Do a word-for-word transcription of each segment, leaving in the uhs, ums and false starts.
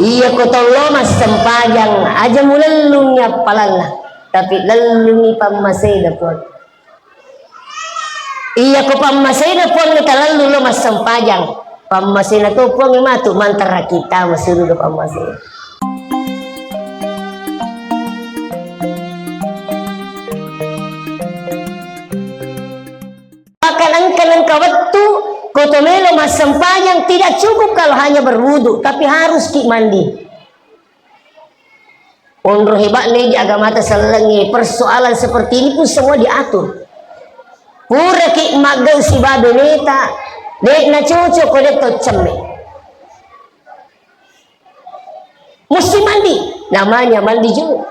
Iya ko tollo massempajang, aja mulellungi appalanna, tapi lellungi pammasena Puang. Iya ko pammasena Puang talellu lo massempajang, pammasena to Puang matu mantara kita masuruga pammasena. Bahkan engka-engka wettu, ko to melo massempajang, tidak cukup kalau hanya berwudu, tapi harus ki mandi. Onro hebatnya di agamata sellengi, persoalan seperti ini pun semua diatur. Puraki maggau sibawa beneta, de' na cocok ko de' to cemme. Mesti mandi, namanya mandi junub.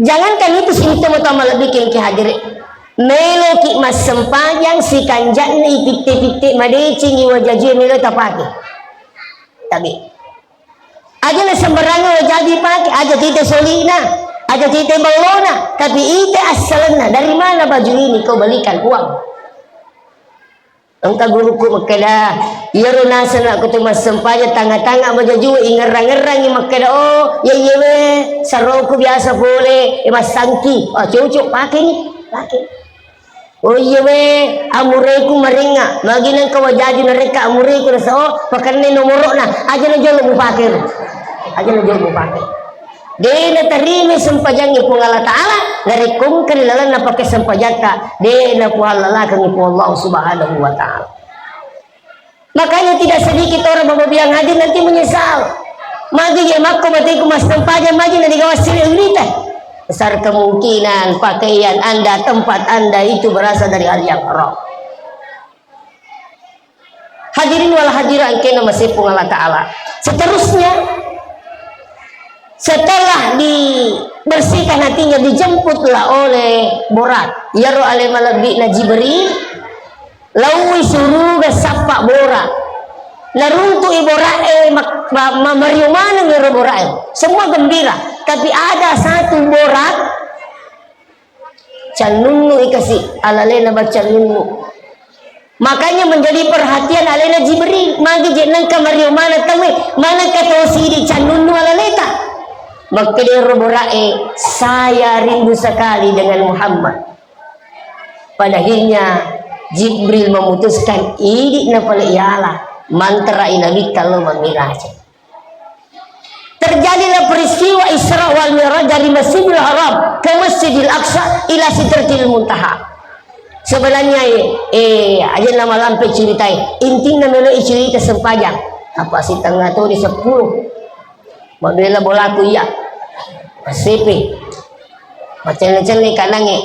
Jangankan itu, sini to mutama lebih ki hadire. Meloki massempajang, sikanja'na ipitte-pitte madecengi wajajue melo tapake. Tapi aja na sembarangan wajaju ipake, aja tite solina, aja tite bellona, tapi ite assalenna, dari mana baju ini kau belikan uang? Engka guruku makkeda, iyaro naseng nakko to massempajang tangnga-tangnga majajue, ingerrang-ngerrangi makkeda, "Oh, iya, iya we, saroku biasa pole, eh, massangki." Oh, cocok, pake ni, pake. "Oh, iya we, amureku marengnga, magi nengka wajaju narekka amureku," nasa, "Oh, pakenna nomoro'na, aja na jolo mupake." Aja na jolo mupake. De' natarima sempajangnge Puang Allah Ta'ala, narekko engka ri lalenna pake sempajakka, de' napuhallalakengngi Puang Allah Subhanahu wa Ta'ala. Makanya tidak sedikit orang, Bapak Ibu yang hadir, nanti menyesal. Magi je makko mateku massempajang, magi na digawa sini urita. Besar kemungkinan pakaian Anda, tempat Anda itu berasal dari hal yang haram. Hadirin wal hadirat engkae namasei Puang Allah Ta'ala. Seterusnya, setelah dibersihkan hatinya, dijemputlah oleh Borak. Iyaro ale malebbi'na Jibril, laoi suruga sappa Borak. Naruntu'i Borak e, mak-, ma-, ma-, mario maneng ero Borak e. Semua gembira. Tapi ada satu Borak, cannunnu ikasi, alalena baccannunnu. Makanya menjadi perhatian alena Jibril, magi je nengka mario maneng tauwe, manengka to sidi cannunnu alaleta. Makkedero Borak e, "Saya rindu sekali dengan Muhammad." Pada akhirnya Jibril memutuskan idi na pale iala, mantara i Nabitta lo mammiraja. Terjadilah peristiwa Isra wal Mi'raj dari Masjidil Haram ke Masjidil Aqsa ila Sidratil Muntaha. Sebenarnya, eh, aja nama lampe cerita, eh. Intinya melo cerita sempajang. Apa sih tengah tuh di sepuluh? Mabela bolaku iya. Sipi. Macenne-cenne kanange.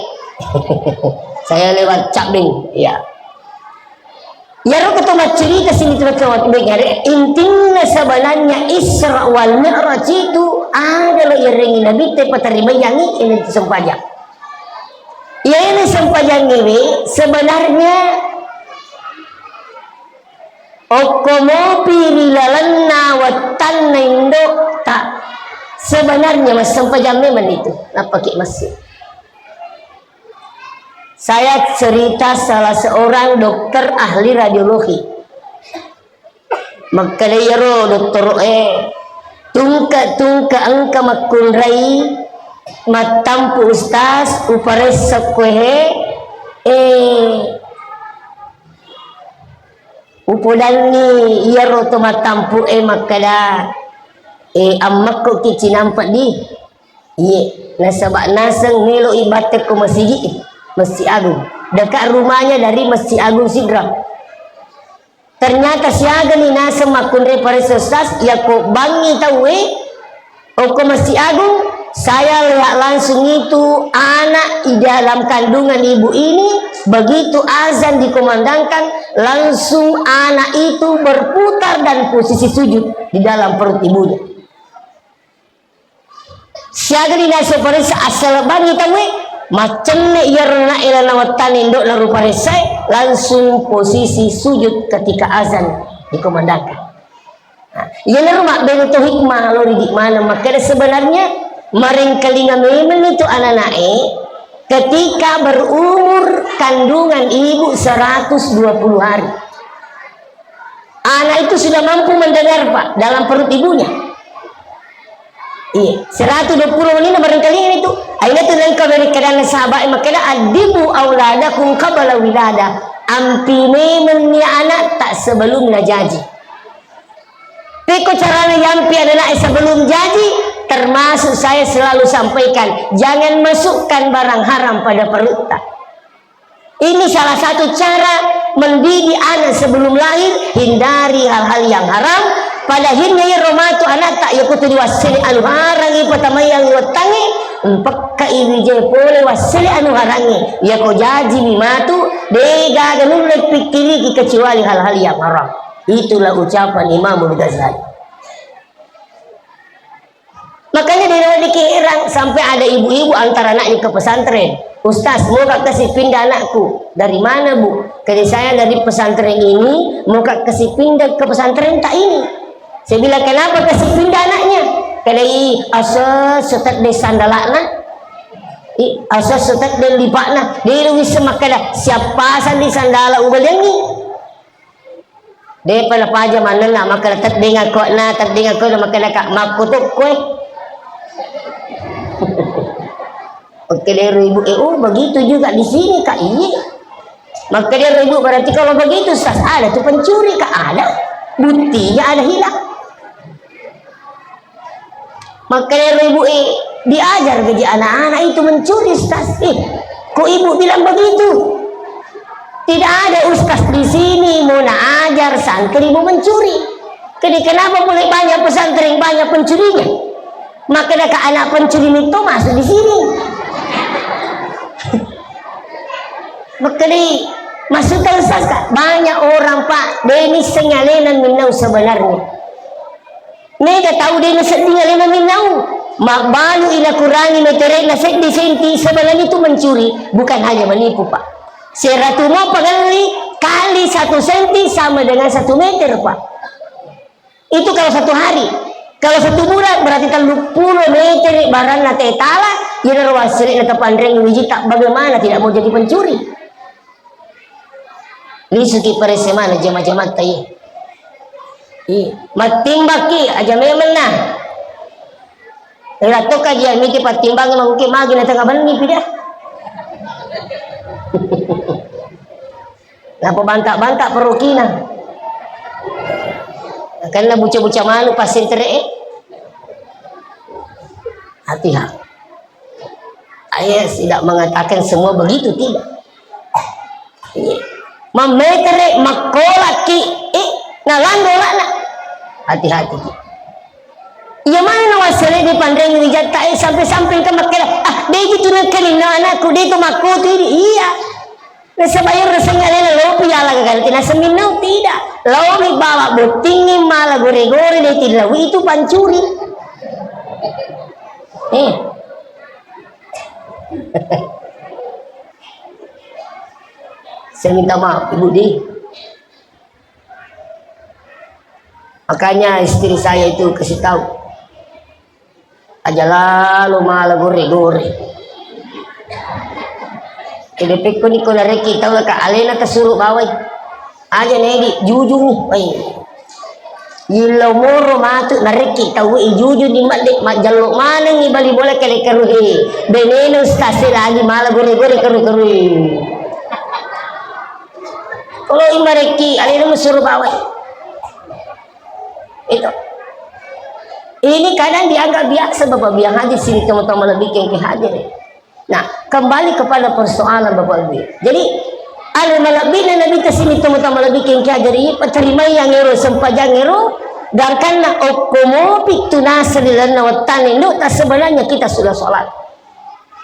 Saya lewat Cabing, iya. Iyaro ketu maccerita sini tu, intinna sebenarnya Isra wal Mi'raj itu adalah iyarengi Nabi te paterima yangi ini sempajang. Iya ini sempajang ini sebenarnya okko mopi ri lalenna wettanna indo'ta. Sebenarnya massempajang memang itu. Napaki masih. Saya cerita salah seorang dokter ahli radiologi. Makkeda iyaro dottoro'e, "Tungke-tungke engka makkunrai mattampu ustaz, uparessa koe he, eh, upodanni iyaro to mattampu e makkeda, eh, ammekko ki cinampe di." Iye, nasaba naseng melo i batte ko masigi, Masjid Agung. Dekat rumahnya dari Masjid Agung Sidrap. Ternyata siagani naseng makkunrai paressa ustaz, yako bangi tauwe, okko Masjid Agung, saya lihat langsung itu anak di dalam kandungan ibu ini, begitu azan dikumandangkan, langsung anak itu berputar dan posisi sujud di dalam perut ibunya. Siagani naseng paressa, assalebbangi tauwe, maccenne iyaro na elana wattana indo'na rupa ressae, langsung posisi sujud ketika azan dikumandangkan. Nah, iyanaro mabbentuk hikmah lo didik maneng makkeda sebenarnya marengkalinga memang itu anak-anak e ketika berumur kandungan ibu seratus dua puluh hari. Anak itu sudah mampu mendengar, Pak, dalam perut ibunya. Iya, seratus dua puluh menit barangkali ini tuh. Akhirnya tuh nengka dari keadaan sahabat makkeda, "Addibu auladakum qabla wilada." Ampi memeng ni anak tak sebelum najaji. Pekko carana yampi anak sebelum jaji, termasuk saya selalu sampaikan, jangan masukkan barang haram pada perutnya. Ini salah satu cara mendidik anak sebelum lahir, hindari hal-hal yang haram. Pada akhirnya iyaro matu anatta, iya kutu diwassele anu harangi, patamaiyangi wettangnge, mpekka iwije pole wassele anu harangnge. Iyako jaji mi matu, de gaga nulle pikkiriki kecuali hal-hal yang haram. Itulah ucapan Imamul Ghazali. Makanya dia lagi heran sampai ada ibu-ibu antar anaknya ke pesantren. "Ustaz, mau kak kasih pindah anakku." "Dari mana, Bu?" "Kata saya dari pesantren ini, mau kak kasih pindah ke pesantren tak ini." Saya bilang, "Kenapa kasih pindah anaknya?" Kata, "Ih, asa setet desa sandalakna. Ih, asa setet desa lipakna." Dia lu bisa makkeda, "Siapa sandi sandala ubaliangi?" Depa napaja manenna, makkeda, "Teddeng akko'na, teddeng akko'na," makkeda, "Kak, makkutukku e." Oke, dero ibu, eh, "Oh, begitu juga di sini, Kak." "Iya." Makkeda ero ibu, "Berarti kalau begitu, Ustaz, ada tuh pencuri, Kak?" "Ada. Buktinya ada hilang." Makkedaro ibu, eh, diajar gaji anak-anak itu mencuri, Ustaz. Eh, kok ibu bilang begitu? Tidak ada ustaz di sini mau naajar santri mau mencuri. Jadi kenapa boleh banyak pesantren, banyak pencurinya? Maka ke anak pencuri itu masuk di sini. Maka di, maksudnya ustaz, Kak, banyak orang, Pak, de nisseng alena minnau sebenarnya. Mega tau de nasedding alena minnau. Mabbalu ila kurangi metere'na seddi senti, sebenarnya itu mencuri, bukan hanya menipu, Pak. Seratu mo pangelli kali satu senti sama dengan satu meter, Pak. Itu kalau satu hari. Kalau satu bulan berarti tellu puluh meter baranna tetala, yenaro wassele'na tapanreng wijita, bagaimana tidak mau jadi pencuri? Lisuki paresemana jama-jamatta iye. Iye. Mattimbakki, aja memenna. Ira tokka jia miki pattimbangi mangke magi na tengnga benni pida. Napa banta-banta perukina. Karena buca-buca manu passentere e. Hati-hati. Saya tidak mengatakan semua begitu, tidak. Iya. Mammetere, makkolaki, eh, nalang golana. Hati-hati ki. Iya mana na wassele di panreng wijatta, eh, sampai-sampai ke makkeda, ah, de itu nakkalinna anakku, de itu makkutu ini. Iya. Nasaba iyaro sengnge alena lopi yala gaganti naseng minnau, tidak. Laomi bawa bottingngi mala gore-gore de tillaui itu pancuri. Eh. Saya minta maaf, Ibu di. Makanya istri saya itu kasih tahu, aja lalo mala gore-gore. Jadi pekko ni ko narekki tau ka alena kasuru bawai. Aja nedi jujung. Wai. Yillau moro matu narekki tau ijujuni madde majjallo manengngi bali bola kale-karuhe. Benena ustaz e lagi mala gore-gore karu-karue. Kalau imarekki alena musuru bawai. Itu. Ini kadang dianggap biasa, Bapak biang hadir sini teman-teman lebih ke hadir. Nah, kembali kepada persoalan Bapak Ibu. Jadi, ale malebbina Nabi ta sini to mutama lebbi kengki ajari, paterimai yang ero, sempajang ero, gangkanna okko mopi tu naseng ri lalenna wettanna, ndo, tak sebenarnya kita sudah sholat.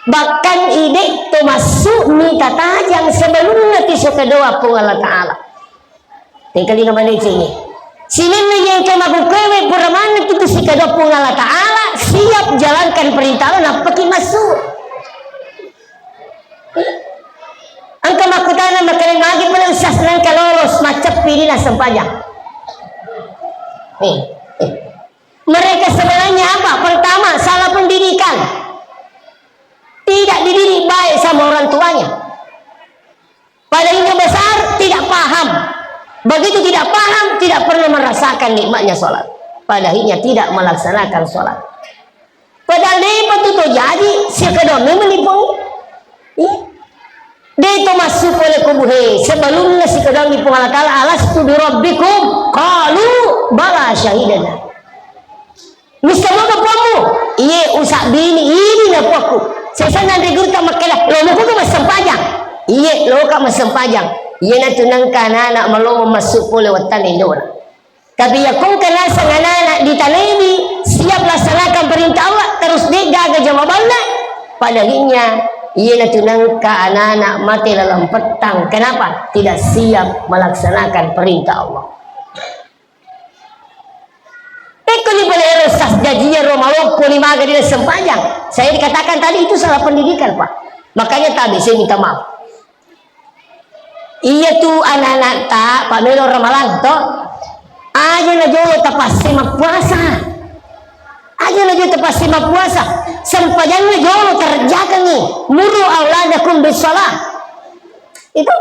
Bahkan ide to masuk mita tajang sebelumnya tisu kedua Puang Allah Ta'ala. Tengkalinga madecengngi. Sininna yengka makukkuewe pura maneng kitu sikadua Puang Allah Ta'ala, siap jalankan perintah Allah, nappaki massu. Engka makkutana makkeda magi pole ustaz nengka lolos, macceppi ni nassempajang. Nih, nih. Mereka sebenarnya apa? Pertama, salah pendidikan. Tidak dididik baik sama orang tuanya. Pada inti besar, tidak paham. Begitu tidak paham, tidak pernah merasakan nikmatnya sholat. Padahal ia tidak melaksanakan sholat. Padahal depa tu to jaji, sikedoang memang ni Puang. Iya. De to massu pole ko buhe, sebelumnya sikedoang ni Puang Allah Ta'ala, "Alastu birabbikum?" Qalu, "Bala syahidana." Missa moga puammu? Iye, usabbini, ini na puakku. Sesena anre gurutta makkeda, "Lo muko massempajang?" Iye, loka massempajang. Iye natu nengka anak-anak malomo massu pole wettanna indona. Tapi yakko engka naseng anak-anak ditaleni siap laksanakan perintah Allah, terus de gaga jawabanna, pada akhirnya iye natu nengka anak-anak mate dalam petang. Kenapa? Tidak siap melaksanakan perintah Allah. Pekko ni pole ero sas jajia ro maloppo ni maga dia sempajang. Saya dikatakan tadi itu salah pendidikan, Pak. Makanya tabe saya minta maaf. Iya tu anak-anakta, Pak Melo Ramalang to. Aja na jolo tapasse mappuasa. Aja na jolo tapasse mappuasa. Sempajanna jolo terjakangi. Muru auladakum bis shalah. Itu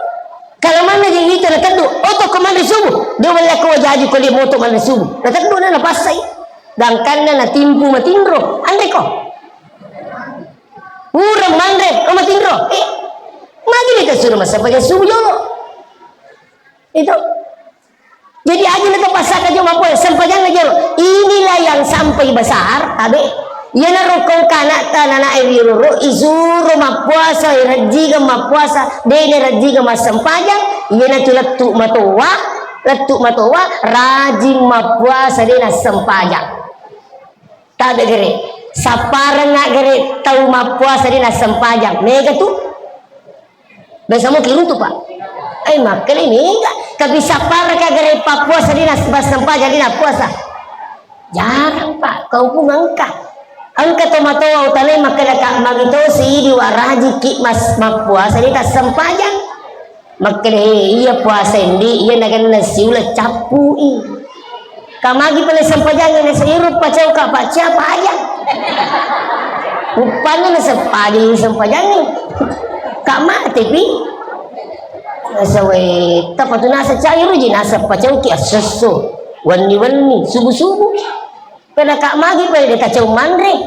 kalau manna je itu na teddu, oto ko manre subuh. Dia wala ko wajaji ko dia moto manre subuh. Na teddu na napassai. Dangkanna na timpu matinro. Anre ko. Urang manre, oh, matinro. Eh, magi ni tasuro massempajang subuh jolo. Itu. Jadi aja na tapassaka jolo mappuasa, sempajang na jolo. Inilah yang sampai besar, tabe. Iyanaro kau kana ta nana e wiroro isuro mappuasa, irajjiga mappuasa, dene rajjiga massempajang, iyana tu lettu matoa, lettu matoa, rajin mappuasa dena sempajang. Tabe gere, sapparengnga gere tau mappuasa de nassempajang. Mega tu? Biasa mo kiruntu, Pak. Eh, makkeda mega. Tapi sapparengka gere pappuasa de nas-, massempajang de nappuasa. Jarang, Pak. Kau pun engka. Engka to matoa utanai makkeda ka magi to sidi wa rajiki mas-, mappuasa de tassempajang. Makkeda, "He, iya puasa endi, iya nagenna siuleng cappui." Kamagi pale sempajangnge, nasero pacau ka pacau aja. Uppanna nasempajang sempajangnge. Ka mate pi. Nasawai, tapatu nasa cairu ji nasa pacau ki assesso. Wenni-wenni, subuh-subuh. Pena ka magi pale de kacau manre.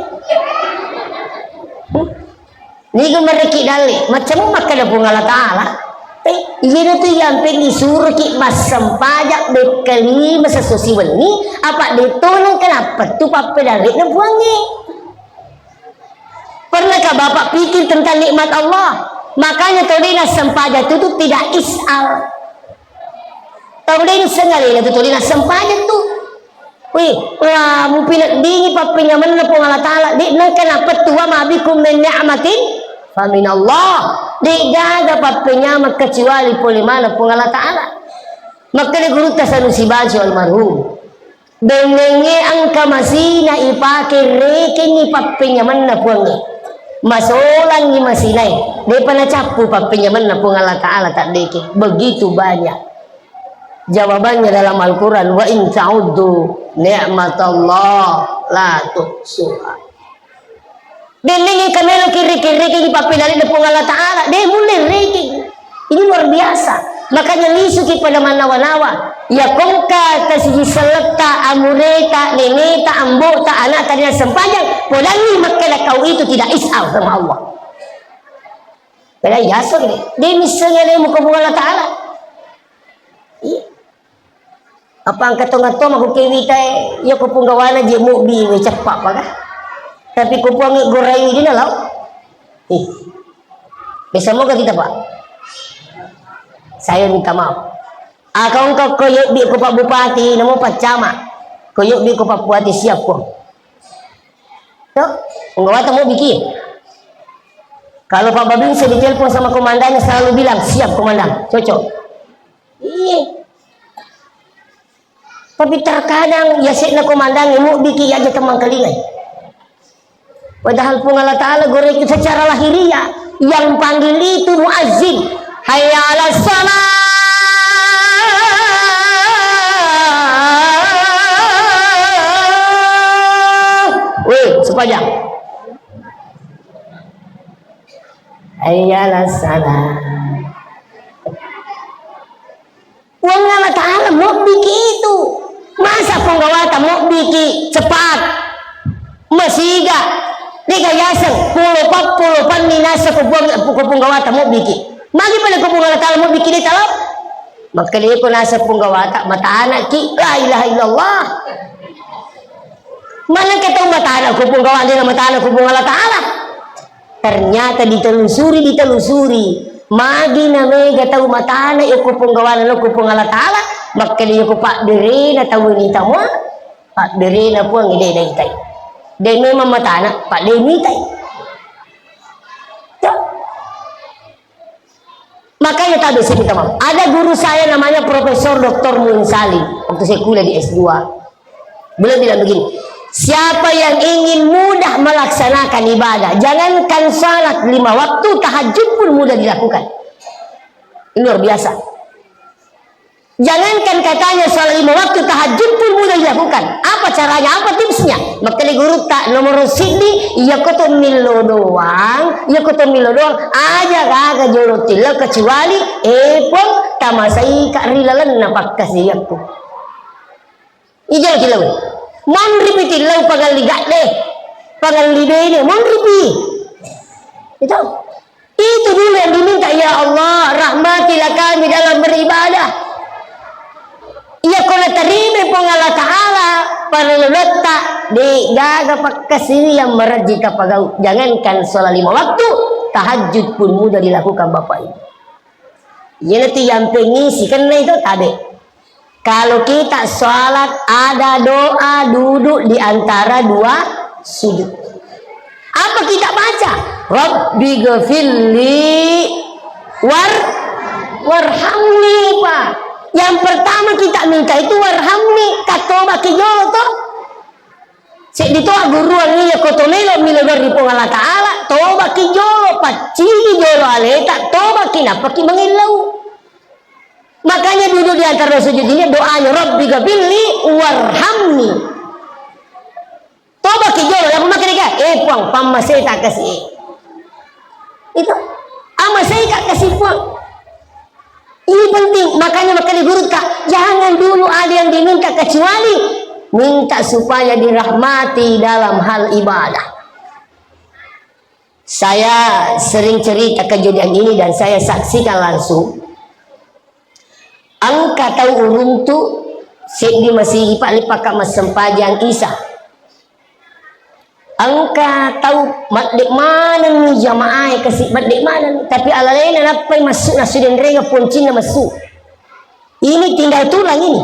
Niga mereki dalle, macam makkeda Puang Allah Ta'ala. Eh, iyana tu yampeng disuruki massempajang bekkalima sesso siwenni, apa de tolong kenapa tu pappedalle na Puangnge. Pernahkah Bapak pikir tentang nikmat Allah? Makanya tau de nassempajang tu, tu tidak isal. Tau de nasengalena tu tau de nassempajang tu. Wih, la mupineddingi pappenyamenna Puang Allah Ta'ala, de nengka napettu wa ma bikum min ni'matin faminallah. De gaga pappenyameng kecuali pole maneng Puang Allah Ta'ala. Makkeda gurutta Sanusi Baco almarhum, bengngengnge engka masina ipake rekengngi pappenyamenna Puangnge. Masolangngi masinae, depa nacappu pappenyamenna Puang Allah Ta'ala taddeke. Begitu banyak. Jawabannya dalam Al-Quran, "Wa in ta'uddu ni'matallah la tuhsuha." Denneng engka melo kirri-kirri ki pappedalle Puang Allah Ta'ala, de mulle riki. Ini luar biasa. Makanya lisuki pada manawa-nawa. Ya kongka tasiji selletta, amureta, neneta, ambota, anakta de nassempajang, podanni makkeda kau itu tidak isal sama Allah. Pada yaso de, de missengi alemu ko Puang Allah Ta'ala. Iya. Apa engka tonga-tonga ko kewitae, iya ko punggawana je mubbi we ceppa paga. Tapi ko Puangnge gorai dina lao. Ih. Bisa moga kita, Pak. Saya minta maaf. Aka engka ko yobbi ko Pak Bupati, namo Pak Camat. Ko yobbi ko Pak Bupati siap ko. Tuh, enggak wata mau bikin. Kalau Pak Babinsa ditelepon sama komandannya selalu bilang, "Siap, Komandan." Cocok. Iya. Tapi terkadang ya sekna komandan mau bikin aja teman kelingai. Padahal Puang Allah Ta'ala goreng itu secara lahiriah. Yang panggil itu muazzin. Hayya 'alas shalah. Weh, sempajang. Hayya 'alas shalah. Puang Allah Ta'ala mobbiki itu. Masa punggawata mobbiki cepat? Masiga. Dega yaseng, pulo pappulo panni nasa ko puang-, ko punggawata mobbiki. Magi pada ko Puang Allah Ta'ala mobbiki de talo? Maka de ko nasa punggawata, matanaki, la ilaha illallah. Mana ke tau matana ko punggawata, de na matana ko Puang Allah Ta'ala. Ternyata ditelusuri, ditelusuri. Magi na mega tau matana, yoko punggawana, loko Puang Allah Ta'ala, makkeda yoko pabberena tau ini tamua, pabberena Puang de naitai. De memang matana, pak de mitai. Tuh. Makanya tadi saya minta maaf. Ada guru saya namanya Profesor Doktor Muin Salim. Waktu saya kuliah di S dua. Beliau bilang begini, "Siapa yang ingin mudah melaksanakan ibadah, jangankan salat lima waktu, tahajud pun mudah dilakukan." Ini luar biasa. Jangankan katanya salat lima waktu, tahajud pun mudah dilakukan. Apa caranya? Apa tipsnya? Makkeda gurutta, nomor siddi, iya koto millo doang, iya koto millo doang, aja gaga jolo tillau kecuali, eh, Puang, tamasaika ri lalenna pakkasiwiakku. Ijolo tillau. Monripi tillau pangelli gadde, pangelli bene, monripi. Itu. Itu dulu yang diminta, "Ya Allah, rahmatilah kami dalam beribadah." Iya ko naterima Puang Allah Ta'ala, parellu lotta, de gaga pakkasiwiang marejji tapagau. Jangankan sholat lima waktu, tahajud pun mudah dilakukan Bapak Ibu. Iyanatu yang pengisi kenna itu tabe. Kalau kita sholat, ada doa duduk di antara dua sujud. Apa kita baca? "Rabbi ghafirli war-, warhamni," Pak. Yang pertama kita minta itu warhamni, katoba ki jolo toh. Seddi toa guruang iya ko to melo milo dari Puang Allah Ta'ala, toba ki jolo, paccigi jolo aleta, toba ki nappa ki mangellau. Makanya duduk di antara sujud ini doanya, "Rabbi ghafirli warhamni." Toba ki jolo, yang memakai dia, "Eh Puang, pammaseta kasi." Itu, "Amaseka kasi Puang." Ini penting, makanya makkeda gurutta, jangan dulu ada yang diminta kecuali minta supaya dirahmati dalam hal ibadah. Saya sering cerita kejadian ini dan saya saksikan langsung. Engka tau uruntu seddi masigi, Pak, leppaka massempajang Isa. Engka tau madde manenni jamaae kasi, madde manenni, tapi alalena nappai massu, nassu denrengeng poncinna massu. Ini tinggal tulang ini.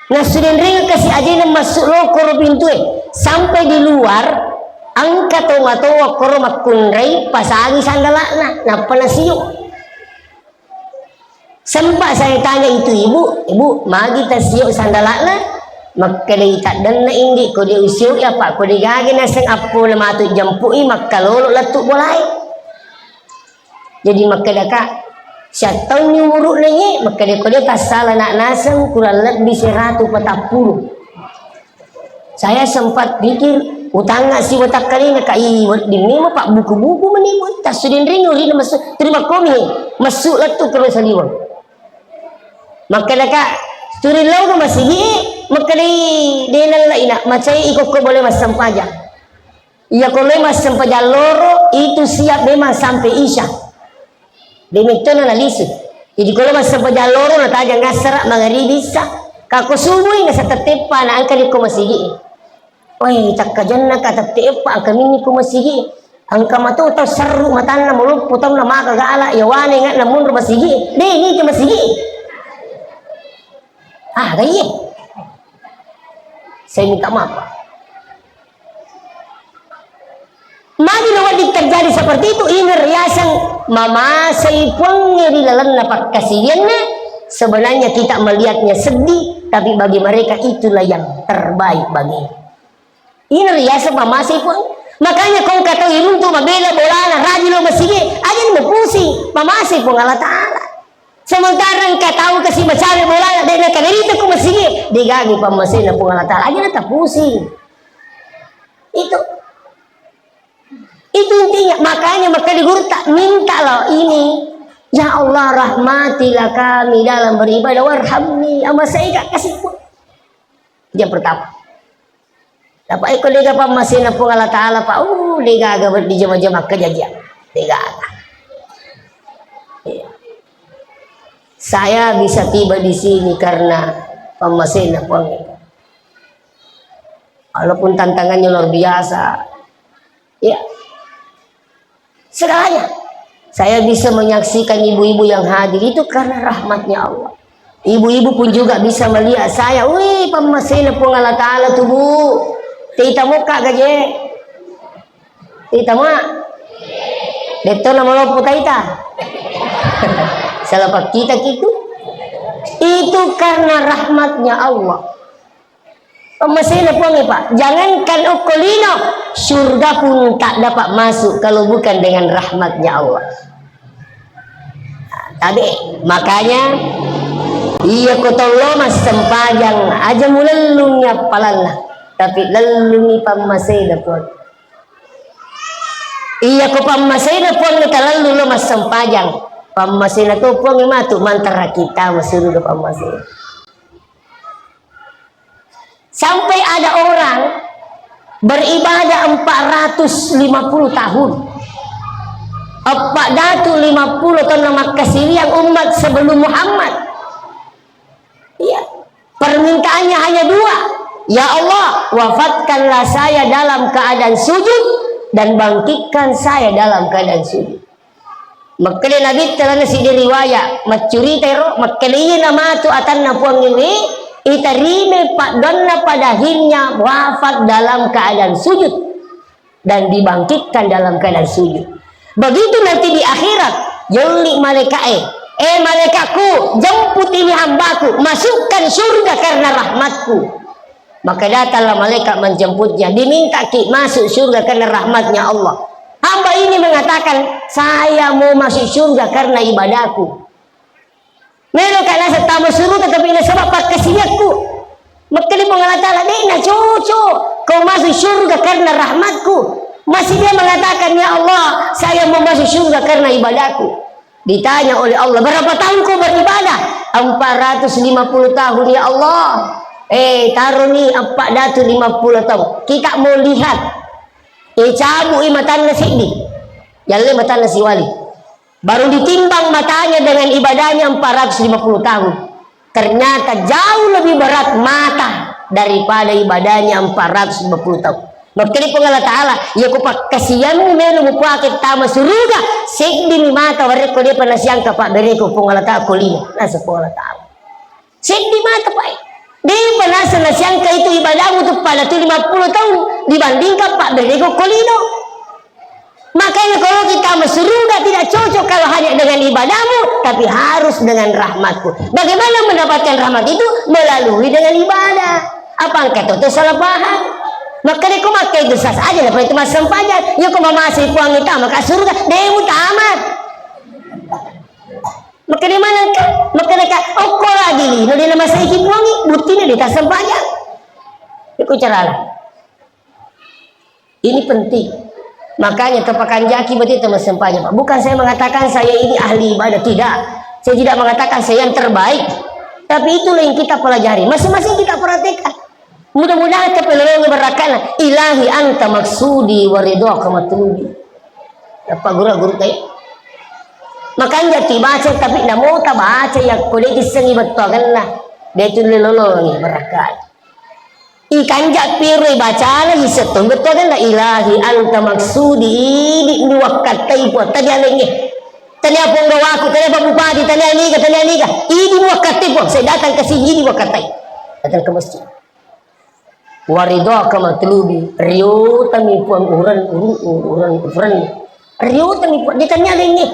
Nassu denrengeng kasi ajena massu lokoro pintue. Sampai di luar, engka tomatoa koro makkunrai pasangi sandala'na, nappa nasio. Sempat saya tanya itu ibu, "Ibu, magi tasio sandala'na?" Makkedai, "Taddenna indi, ko de usioi apa, ko de gage naseng appo na matu jampu'i makkalolo lettu bolae." Jadi makkedaka, "Siattaunni umuru'na iye?" Makkeda, "Ko de tassala na naseng kurang lebbi seratu patappulo." Saya sempat pikir, utangnga si watakkalena, ka, i, wedding memang pabbuku-buku meni, tassudenreng uri na massu, terima komi, massu lettu kero saliweng. Makkedaka, "Turi lao ke masigi?" Makkedai, "De nallai na, macai ikokko boleh massempajang." Iya ko lao massempajang loro, itu siap memang sampai Isya. De mettona nalisu. Jadi ko lao massempajang loro, natajang ngassara, mangaribi, Isya. Ka ko subui, nasa tetteppa, na engka di ko masigi. Woi, takkajanna ka tette eppa, engka minni ko masigi. Engka mato tau serru matanna, maloppo taunna, maka gala, yawane ngana munro masigi. De, ni ke masigi. Ah, gaiye. Saya minta maaf, Pak. Magi na wedding terjadi seperti itu, ini riaseng mamasei Puangnge di lalenna pakkasiwianna. Sebenarnya kita melihatnya sedih, tapi bagi mereka itulah yang terbaik bagi. Ini riaseng mamasei Puang. Makanya ko engka tau iruntu mabela bolana, rajin lo masigi, aja ni mapusing, mamasei Puang Allah Ta'ala. Sementara engka tau kasi macawe bolana, de na kaderita ko masigi, de gagi pammasena Puang Allah Ta'ala, aja na tapusing. Itu. Itu intinya, makanya makkeda gurutta, minta lo ini. Ya Allah, rahmatilah kami dalam beribadah, warhamni, amasai ka, kasih pun. Yang pertama. Dapat iko dega pammasena Puang Allah Ta'ala, Pak. Uh, dega aga di jama-jama kejadian. Dega aga. Iya. Saya bisa tiba di sini karena pammasena Puang. Walaupun tantangannya luar biasa. Ya. Segalanya. Saya bisa menyaksikan ibu-ibu yang hadir itu karena rahmatnya Allah. Ibu-ibu pun juga bisa melihat saya. Wih, pammasena Puang Allah Ta'ala tuh, Bu. Tita muka gaje. Tita ma. Detto nama lopo taita. Salah pak kita gitu. Itu karena rahmatnya Allah. Pammasena Puang, Pak. Jangankan okko lino, surga pun tak dapat masuk kalau bukan dengan rahmatnya Allah. Tabe, makanya, iya ko tollo massempajang, aja mulellungi appalanna, tapi lellungi pammasena Puang. Iya ko pammasena Puang, talellu lo massempajang. Pammasena to Puang matu mantara kita masuruga pammasena. Sampai ada orang beribadah empat ratus lima puluh tahun. Empat ratus lima puluh tahun makkasiriang umat sebelum Muhammad. Iya. Permintaannya hanya dua. Ya Allah, wafatkanlah saya dalam keadaan sujud dan bangkitkan saya dalam keadaan sujud. Makkeda Nabitta lalenna siddi riwaya, maccurita ero, makkeda iyana matu atanna Puang iwe, itarimai paddoanna pada akhirnya wafat dalam keadaan sujud dan dibangkitkan dalam keadaan sujud. Begitu nanti di akhirat, yolli malaika'e, "Eh malaikatku, jemput ini hambaku, masukkan surga karena rahmatku." Maka datanglah malaikat menjemputnya, dimintaki masuk surga karena rahmatnya Allah. Hamba ini mengatakan, "Saya mau masuk surga karena ibadahku." Melo ka naseng tama surga, tapi nasaba pakkasiwiakku. Makkeda Puang Allah Ta'ala, "De'na cocok kau masuk surga karena rahmatku." Masih dia mengatakan, "Ya Allah, saya mau masuk surga karena ibadahku." Ditanya oleh Allah, "Berapa tahun kau beribadah?" "Empat ratus lima puluh tahun, ya Allah." "Eh, taroni empat ratus lima puluh tahun. Kita mau lihat." Eh, cabui matanna seddi. Yalle matanna siwali. Baru ditimbang matanya dengan ibadahnya empat ratus lima puluh tahun. Ternyata jauh lebih berat mata daripada ibadahnya empat ratus lima puluh tahun. Makkeda Puang Allah Ta'ala, "Iya ko pakkasiwiammu melo mupake tama suruga, seddimi mata warekko depa nasiangka pabbereko Puang Allah Ta'ala ko lino." Naseng Puang Allah Ta'ala. Seddi mata, Pak. Depa naseng nasiangka itu ibadahmu tu pada tu lima puluh tahun dibandingkan pabbereko ko lino. Makanya kalau kita masuk surga tidak cocok kalau hanya dengan ibadahmu, tapi harus dengan rahmatku. Bagaimana mendapatkan rahmat itu? Melalui dengan ibadah. Apa engkau tuh salah paham? Makkeda ko makka itu sah aja, apa itu massempajang? Ya ko mamase Puang tama ka surga, demu tamat. Makkeda manengka, makkeda ka, okko lagi lino de namaseiki Puangi, buttini de tassempajang. Iko carana. Ini penting. Makanya tapakanjaki berarti teman sempajang, Pak. Bukan saya mengatakan saya ini ahli ibadah, tidak. Saya tidak mengatakan saya yang terbaik. Tapi itulah yang kita pelajari. Masing-masing kita perhatikan. Mudah-mudahan tapelolongi barakkana. Ilahi anta maksudi wa ridhaka matlubi. Apa guru-guru tadi? Makanja tibaca tapi namo tabaca yakko de tissengi bettuangenna. De tulle lolongi barakkana. Ikanja piro ibacana isseng bettuangenna. Ilahi anta maksudi, idi mi wakkattai Puang, tania lengnge. Tania ponggawaku, tania Pak Bupati, tania niga, tania niga. Idi mi wakkattai Puang, saya datang ke sini, idi mi wakkattai. Datang ke masjid. Waridhaka matlubi, riotami Puang uran, uran, uran, uran. Riotami Puang, ditanya lainnya.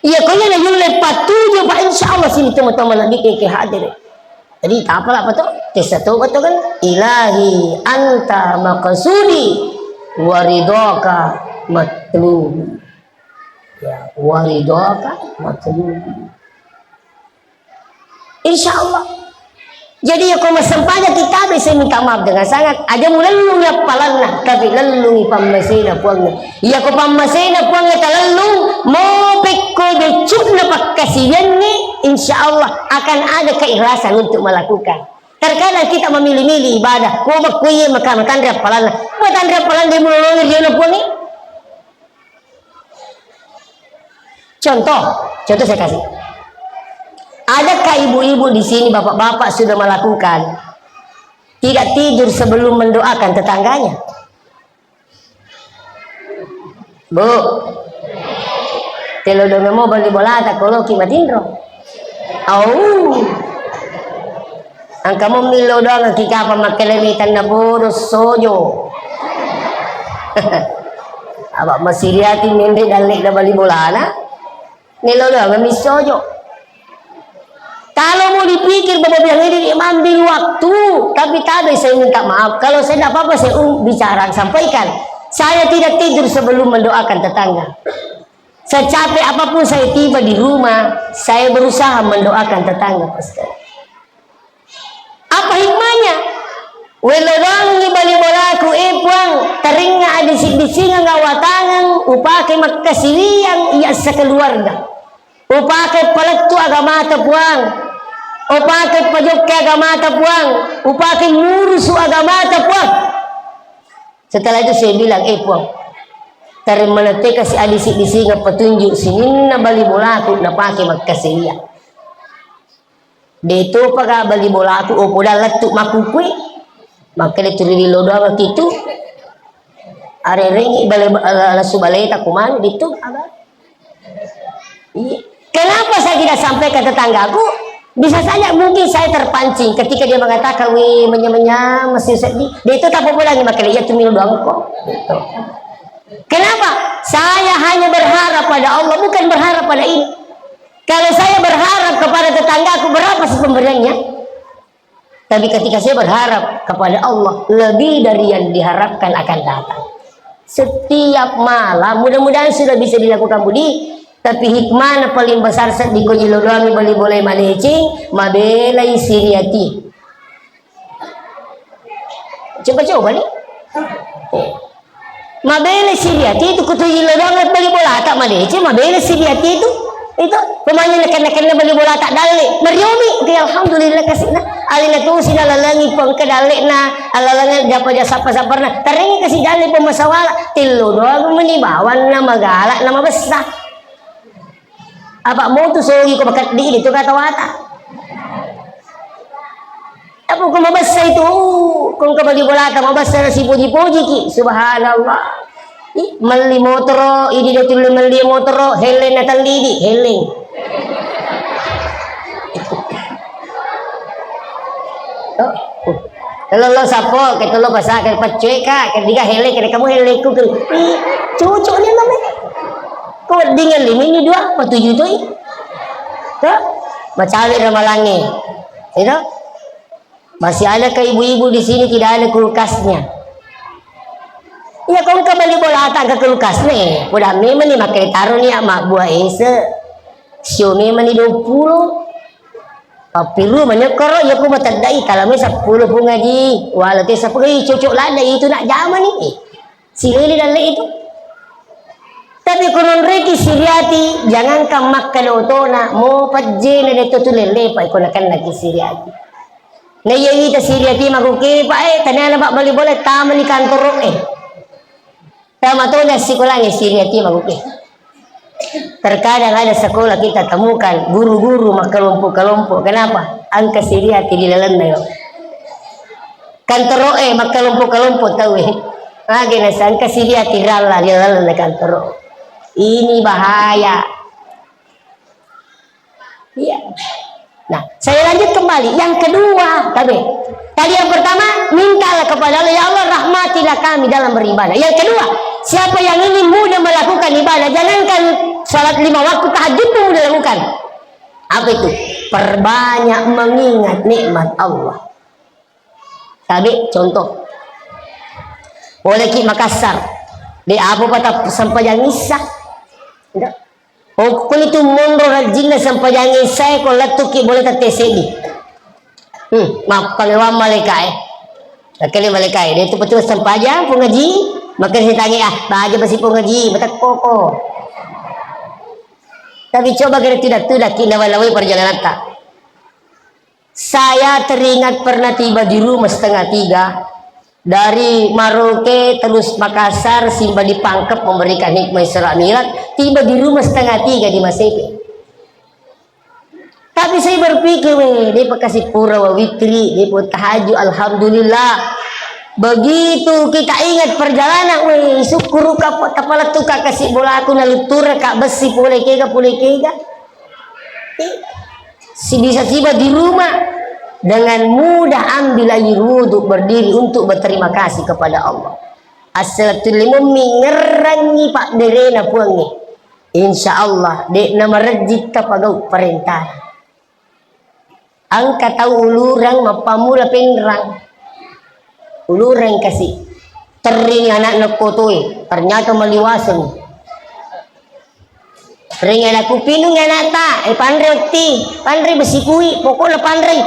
Iya, kau yang yulle patuju, Pak, insya Allah sini teman-teman lagi ke, ke hadir. Jadi, tak apalah apa tuh? Tesa tobat tuh kan. Ilahi anta maqsudi waridhaka matlubi. Ya, waridhaka matlubi. Insya Allah. Jadi, ya, kau masempanya kita bisa minta maaf dengan sangat, aja mulellungi appalanna, tapi lellungi pammasena Puangnge. Iya ko pammasena Puangnge talellung, mopekko beccukna pakkasiwiangnge, insya Allah akan ada keikhlasan untuk melakukan. Terkadang kita memilih-milih ibadah, ko makkuye maka matanre appalanna, matanre appalanna de mulolongi riona Puangnge. Contoh, contoh saya kasih. Adakah ibu-ibu di sini, bapak-bapak sudah melakukan tidak tidur sebelum mendoakan tetangganya? Bu, telo dongemo bali bolata koloki matinro. Au. Engka mo millo doang ki kapang makkelemi tanna bodo sojo. Apa masiriati mende dalle da bali bolana. Millo doang mi sojo. Kalau mau dipikir, Bapak bilang ini mengambil waktu, tapi tadi saya minta maaf. Kalau saya tidak apa-apa, saya um, bicara, sampaikan. Saya tidak tidur sebelum mendoakan tetangga. Secapek apapun saya tiba di rumah, saya berusaha mendoakan tetangga, Pak Ustaz. Apa hikmahnya? Wellodangi bali bolaku, eh Puang, taringnga adising-disingeng awatangeng, upake makkasiwiang iya sekeluarga. Upake palettu agamata Puang. Upake pajokke agamata Puang. Upake murusu agamata Puang. Setelah itu saya bilang, eh Puang, tarimmanette kasi adising-disingeng petunjuk sininna bali bolaku napake makkasiwiang. De topaga bali bolaku, oh, poda lettu makkukue. Makkeda tu ri willo doang kitu. Arerengi bale, lasu baleta kumanu ditu. Iya. Kenapa saya tidak sampai ke tetanggaku? Bisa saja mungkin saya terpancing ketika dia mengatakan, "Wih, menya-menya, masih sedih." De itu tak apa-apa lagi, makkeda iya tu milo doang kok. Gitu. Kenapa? Saya hanya berharap pada Allah, bukan berharap pada ini. Kalau saya berharap kepada tetanggaku, berapa sih pemberiannya? Tapi ketika saya berharap kepada Allah, lebih dari yang diharapkan akan datang. Setiap malam, mudah-mudahan sudah bisa dilakukan, Budi. Tapi hikmahna paling besar seddi ko jilo doangi bali bolai madeceng, mabelai siriati. Coba-coba nih. Mabele siriati itu, kutu ilo doang bali bolata madeceng, mabele siriati itu. Itu pemainnya nekan-nekanna bali bolata dalle. Mariomi, oke, alhamdulillah kasina. Alina tu sina lalangi pengke dalle na, alalangan japa jasa sapar-saparna. Tarengi kasi dalle pemasawala. Tillo doang meni bawanna magala na mabessa. Apa mau tu sogi ko makeddi itu kata wata. Apa ko mabessa itu, uh, ko engka bali bolata mabessa na sipoji-poji ki. Subhanallah. Ih, melli motoro, idi de tulle melli motoro, heleng na tellidi, heleng. Oh. Tello lo sappo, ke tello pasa, ke paccoe ka, ke diga hele, ke kamu heleku ke. Ih, cocok ni namanya. Ko wedding lima ini dua, apa tujuh tu? Tuh, macawe ramalangi. Itu. Masih ada ke ibu-ibu di sini tidak ada kulkasnya? Iya, kong ke bali bolata ke kulkas nih. Udah memang nih makai taruh nih ama buah ese. Sio memang nih dua puluh. Pappiru manyokkoro, iya ku mateddai, kalamai seppulo pungaji, wala te seppulo, ih, cocok ladde itu nak jama ni. Eh, silili dalle itu. Tapi ko nonreki siriati, jangankan makkeda otona, mo pejjena de to tulelle pa iko nakennaki siriati. Na iya wita siriati makuke pa, eh, taniana pa bali bola tamani kantoro, eh. Tama toni assikolangnge siriati maguke. Terkadang ada sekolah kita temukan guru-guru makkelompok-kelompok. Kenapa? Engka siriati di lalenna yo. Kantoro'e makkelompok-kelompok tauwe. Magi nasangka siriati ralla di lalenna kantoro. Ini bahaya. Iya. Nah, saya lanjut kembali. Yang kedua, tabe. Tadi yang pertama, mintalah kepada Allah, "Ya Allah, rahmatilah kami dalam beribadah." Yang kedua, siapa yang ingin mudah melakukan ibadah, jangankan salat lima waktu, tahajud pun mudah lakukan. Apa itu? Perbanyak mengingat nikmat Allah. Tabe, contoh. Boleh ki Makassar. De apa patap sempajang Isya. Enggak. Oh, kuni tu monro rajinna sempajang Isya, ko lettuki boleh tette seddi. Hmm, mappangewang malaikae. Nakkeda malaikae, de' tu petugas sempajang, Pung Haji. Maka saya tanya, ah, baja besi Pung Haji, matekko ko. Tapi coba kira tidak-tidak, ki nawai-nawai perjalanan ta. Saya teringat pernah tiba di rumah setengah tiga, dari Maroke terus Makassar, simba di Pangkep memberikan hikmah Isra Mi'raj, tiba di rumah setengah tiga di Masepe. Tapi saya berpikir, weh, dia pun kasih pura wa witri, dia pun tahajud, alhamdulillah. Begitu kita ingat perjalanan, weh, syukur ka, tapala tu ka kasih bola aku, naluttura ka besi pole kega, pole kega. Eh, si bisa tiba di rumah, dengan mudah ambil air wudhu, berdiri untuk berterima kasih kepada Allah. Asal tulle mummi ngerrangi pabberena Puangnge. Insya Allah, de' namarejji tapagau parentana. Engka tau ulureng mappammula penrang. Ulureng kasi. Terrini anakna kotoe, ternyata maliwaseng. Ring anakku, pinung anakta, eh, panre otti, panre besi kui, pokokna panrei.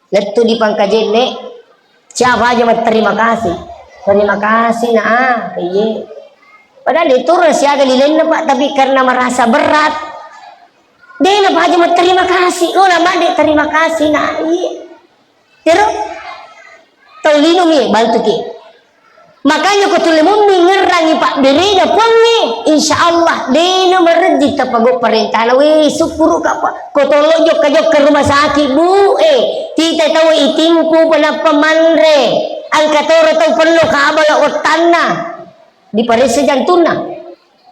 Lettu di Pangkajenne, siapa aja matterima kasih. Terima kasih, nak, ah, iye. Padahal itu siaga lilenna, Pak, tapi karena merasa berat, de' na paja matterima kasih. Lo nama de' terima kasih, nak, iye. Tero? Tau lino mi, bantu ki. Makanya ko tulle mummi ngerrangi pabberena Puangnge, insya Allah, de' namarejji tapagau parentana. Weh, syukur ka, Pak. Ko tollo jokka-jokka rumah sakit, Bu, eh, tita tau itimpu penappa manre. Engka toro tau penno kabala ottanna. Diparessa jantunna.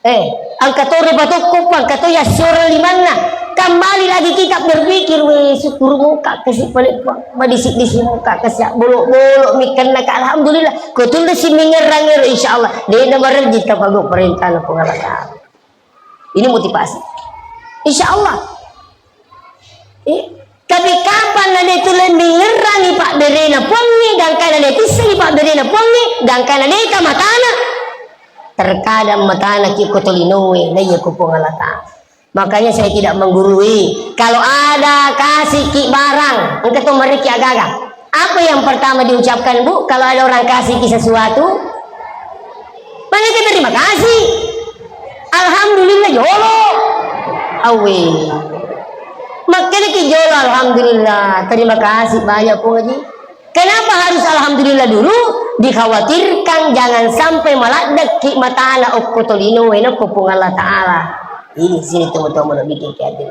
Eh, engka to ri patokko, engka to yassioreng limanna. Kembali lagi kita berpikir, weh, syukur muka kasi pale, madisi-disi muka kasi, bolo-bolo mikenna ka, alhamdulillah. Ko tulle si mingerrang ero, insya Allah, de' namarejji tapagau parentana Puang Allah Ta'ala. Ini motivasi. Insya Allah. Eh, tapi kapan na de' tulle mingerrangi pabberena Puangnge, gangkana de' tissengi pabberena Puangnge, gangkana de' tamatana. Terkadang matana ki ko tolinoe, na iya ko Puang Allah Ta'ala. Makanya saya tidak menggurui. Kalau ada kasih ki barang, engka to meriki agaga. Apa yang pertama diucapkan, Bu, kalau ada orang kasih ki sesuatu? Banyak terima kasih. Alhamdulillah jolo. Awe. Makkeda ki jolo, alhamdulillah. Terima kasih banyak, Pung Haji. Kenapa harus alhamdulillah dulu? Dikhawatirkan jangan sampai maladdekki matana okko tolinoe nakko Puang Allah Ta'ala. Ini sini teman-teman bikin ki adil.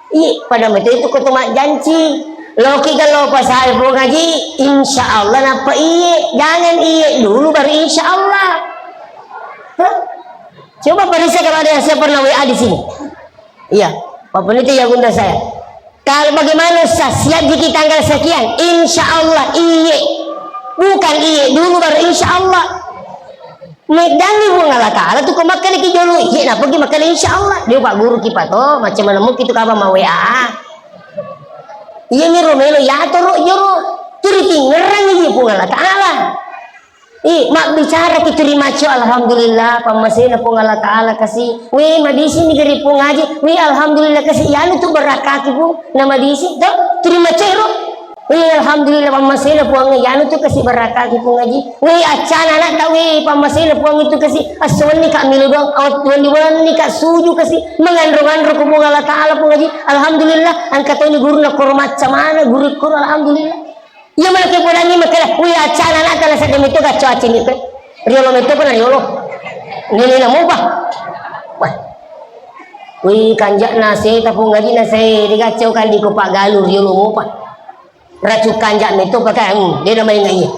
Iya, pada meto itu ko to majjanci. Loki galo pasai Puang Haji, insya Allah napa iye. Jangan iye dulu baru insya Allah. Hah? Coba periksa kalau ada yang saya pernah W A di sini. Iya, Pak Peneliti yang undang saya. Kalau bagaimana Ustaz, siap jiki tanggal sekian? Insya Allah iye. Bukan iye dulu baru insya Allah. Meddangi Puang Allah Ta'ala tu ko makkeda ki jolo, iye napa ki makkeda insya Allah. Dia Pak Guru ki pato, macam mana mungkin tu kabar ma W A. Iya ni ro melo ya to ro joro. Tu ritingerang ni Puang Allah Ta'ala. Ih, mabbicara ki turi macco, alhamdulillah, pammasena Puang Allah Ta'ala kasi. Weh, madisi ni gari Puang Haji. Weh, alhamdulillah kasi. Yanu tu barakaki Puang. Na madisi, to? Turi macco ro. Weh, alhamdulillah, pammasena Puang. Yanu tu kasi barakaki Puang Haji. Weh, accana anak ta, weh, pammasena Puang itu kasi. Assuanni ka milo doang, awat tuan di bulan ni ka suju kasi. Menganro-nganro ku Puang Allah Ta'ala Puang Haji. Alhamdulillah, angkatoni guru na koro macca mana, guru koro, alhamdulillah. Iya mana ke podangi makkeda, wih, accana anak tala sedde metto gacco acini pe. Riolo metto pun riolo. Nini na mopa. Wah. Wih, kanjak na seta Puang Haji na se digacco kan di ko Pak Galuh riolo mopa. Racun kanjak metto pakai, hmm, dia nama ingat iya.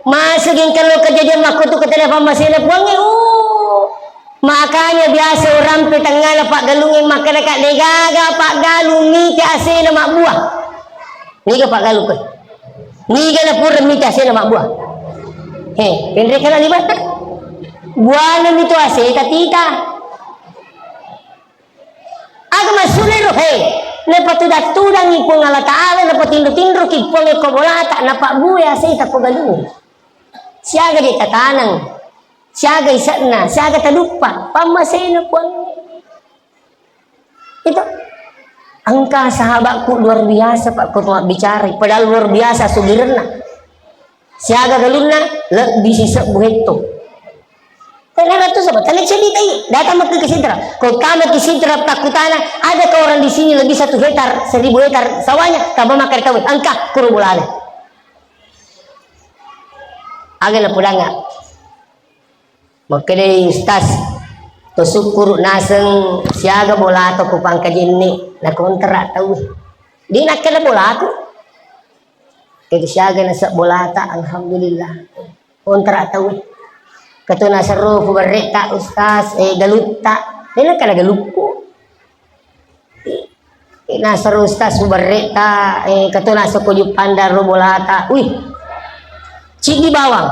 Masa geng kalau kejadian makko tu ketanya pammasena Puangnge, uh. Makanya biasa orang pe tengana Pak Galungnge makkeda ka, degaga Pak Galung mite asena mabbuah. Niga Pak Galung pe. Niga na pura mite asena mabbuah. He, pendek kana lima. Buana mitu aseta tita. Aga maksudna ero, he? Napatudang-tudangi Puang Allah Ta'ala, napatinro-tinroki Puang ko bolata, napabbue aseta ko Galungnge. Siaga je tataneng, siaga ise'na, siaga taduppa, pammasena Puangnge. Itu. Engka sahabatku luar biasa, Pak, ko mabbicara, padahal luar biasa sugirenna. Siaga galunna, lebbi sisebbu hetto. Tenna tu sebab, tenna ceddi tai. Datang maka ke Sintra. Kau tama ke Sintra, takutana, adakah orang di sini lebih satu hektar, seribu hektar sawahnya? Tambah makan tahu, engka kuru bulane. Aga na pudanga. Makkedai Ustaz, to sukkuru naseng siaga bola to ku pangkajenne, na kontra tau. Di nakkeda bolaku. Kede siaga nasa bolata, alhamdulillah. Kontra tau. Katona serro ku berreta Ustaz, eh, galutta. Ini kada galukku. Eh, nasaro Ustaz mubarrekta, eh, kato nasokko juppandang ro bolata. Wih, ciddi bawang.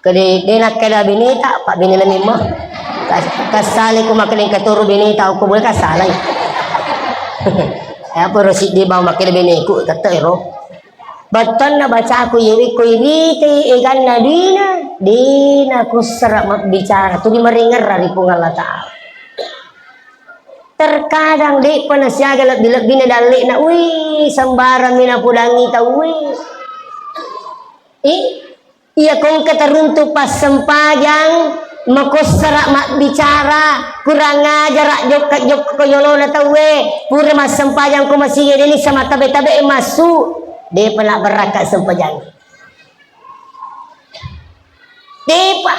Kede, de nakkeda beneta, Pak, bene lemimma. Kas-, kasale ko makkeda katoro beneta, okko boleh kasalai. Eh, apa ro siddi bawang makkeda beneku, tette ero. Bettuanna bacaku, yewe ko irite eganna dina, dina kussara mabbicara, tuli maringerra ri Puang Allah Ta'ala. Terkadang de'pa nasiaga lebbi-lebbina dalle'na, wih, sembarang mi napodangi tauwe. Eh, iya kongka teruntuk passempajang, makossara mabbicara, kurang ajara jokka-jokka ko yolona tauwe, pura massempajang ko masigi deni sama tabe-tabe massu, de'pa na barakka sempajang. De'pa.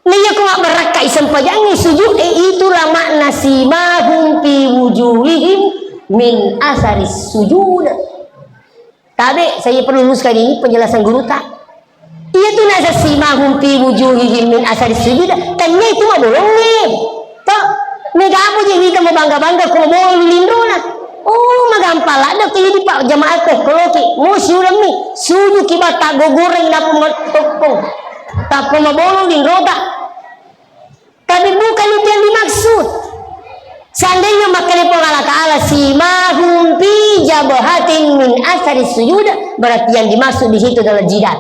Naiya ko mabbarakkai sempajangnge sujud e, itulah makna simahum fi wujuhihim min asaris sujud. Tabe, saya perlu luruskan ini penjelasan guru ta. Iya tu nasa simahum fi wujuhihim min asaris sujud. Tanya itu mabolongnge. To, mega apa je kita mau bangga-bangga ko bolong linrona. Oh, magampang ladde ko jadi pak jamaah ko koloki. Mau siulang mi, suju ki bata gogoreng napu matokko. Tappa mabolong linrota. Tapi bukan itu yang dimaksud. Seandainya makkeda Puang Allah Ta'ala simahum fi jabhatin min asari sujud, berarti yang dimaksud di situ adalah jidat.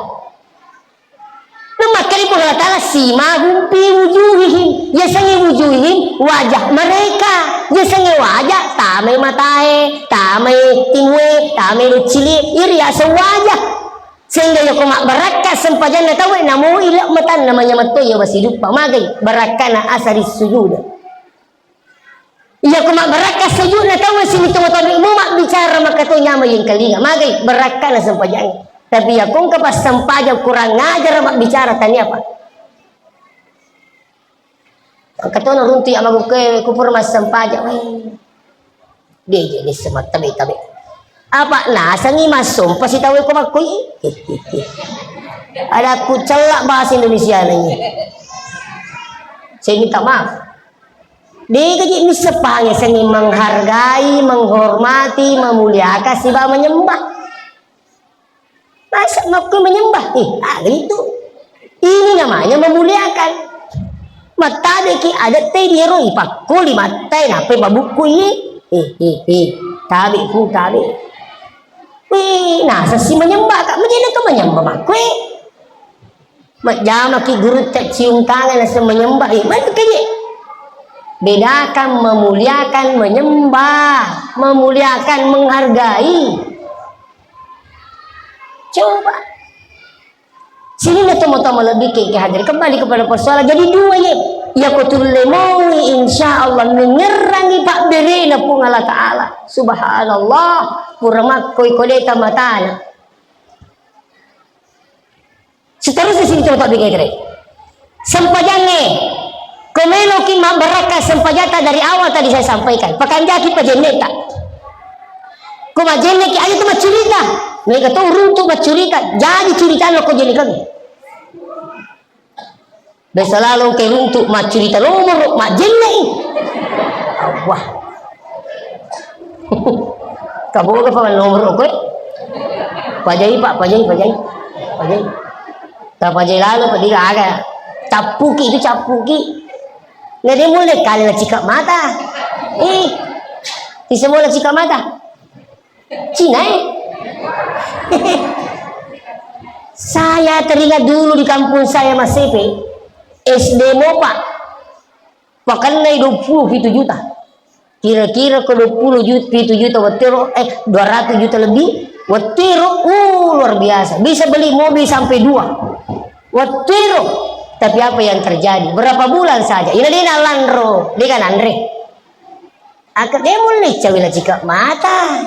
Nah, makkeda Puang Allah Ta'ala simahum fi wujuhihim, yasengnge wujuhihim, wajah mereka, yasengnge wajah, tamai matae, tamai timue, tamai lucili, iri aseng wajah. Sehingga yako mabbarakka sempajanna tauwe, namo ile matanna manyametto iya wasiduppa. Magai barakkana asari sujud. Iya ko mabbarakka sujudna tauwe sini tau-tau mu mabbicara maka to nyama yengkalinga. Magai barakkana sempajangnge. Tapi iya ko engka passempajang kurang ajar mabbicara tania apa. Engka to naruntu iya magukkewe kupur massempajang. Weh. Deje nisseng mattabe-tabe. Apa nasengi massompa sitawe ko makkoi? Ada ku cellak bahasa Indonesia nanya. Saya minta maaf. Dega je nisseng pangesengi menghargai, menghormati, memuliakan siba menyembah. Masa makkoi menyembah? Eh, aga itu. Ini namanya memuliakan. Mattabeki adat te diero ipakkoli mattai napai babukku iye. Eh, eh, eh. Tabe pun tabe. Wih, nasassi menyembah kak. Menjadi ke menyembah makkoi. Majjamaki gurutta cium tangan naseng menyembah, eh, betul kan, ye? Bedakan memuliakan, menyembah, memuliakan, menghargai. Coba. Sini na tomo-tomo lebih ke, ke hadir. Kembali kepada persoalan. Jadi dua, ye. Iya ko tulle moi, insya Allah mengerangi pak berena Puang Allah Ta'ala. Subhanallah. Pura makkoi kodeta matana. Seterusnya sini coba tak pikir. Sempajangnge. Ko meloki mabbarakka sempajata dari awal tadi saya sampaikan. Pakanjaki pajenneta. Ko majenneki aja tu maccurita. Mereka tu runtu maccurita. Jadi curitana ko jennekeng. Biasa lalo ke runtu maccurita nomoro majennei. Wah. Kaboga pa nomoro koe. Pajai pak, pajai, pajai. Pajai. Ta pajai lalo pa diga aga. Cappuki itu cappuki. Nggak dia mulai kali lah cikak mata. Eh. Bisa mulai cikak mata. Cina, eh? Saya teringat dulu di kampung saya Masepe, S D Mopa, pakennai dua puluh pitu juta. Kira-kira ko dua puluh juta, pitu juta wettero, eh, dua ratus juta lebih wettero, uh, luar biasa. Bisa beli mobil sampai dua wettero. Tapi apa yang terjadi? Berapa bulan saja? Ina dena lanro, dia kan andre. Aka dia mulai cawila cika mata.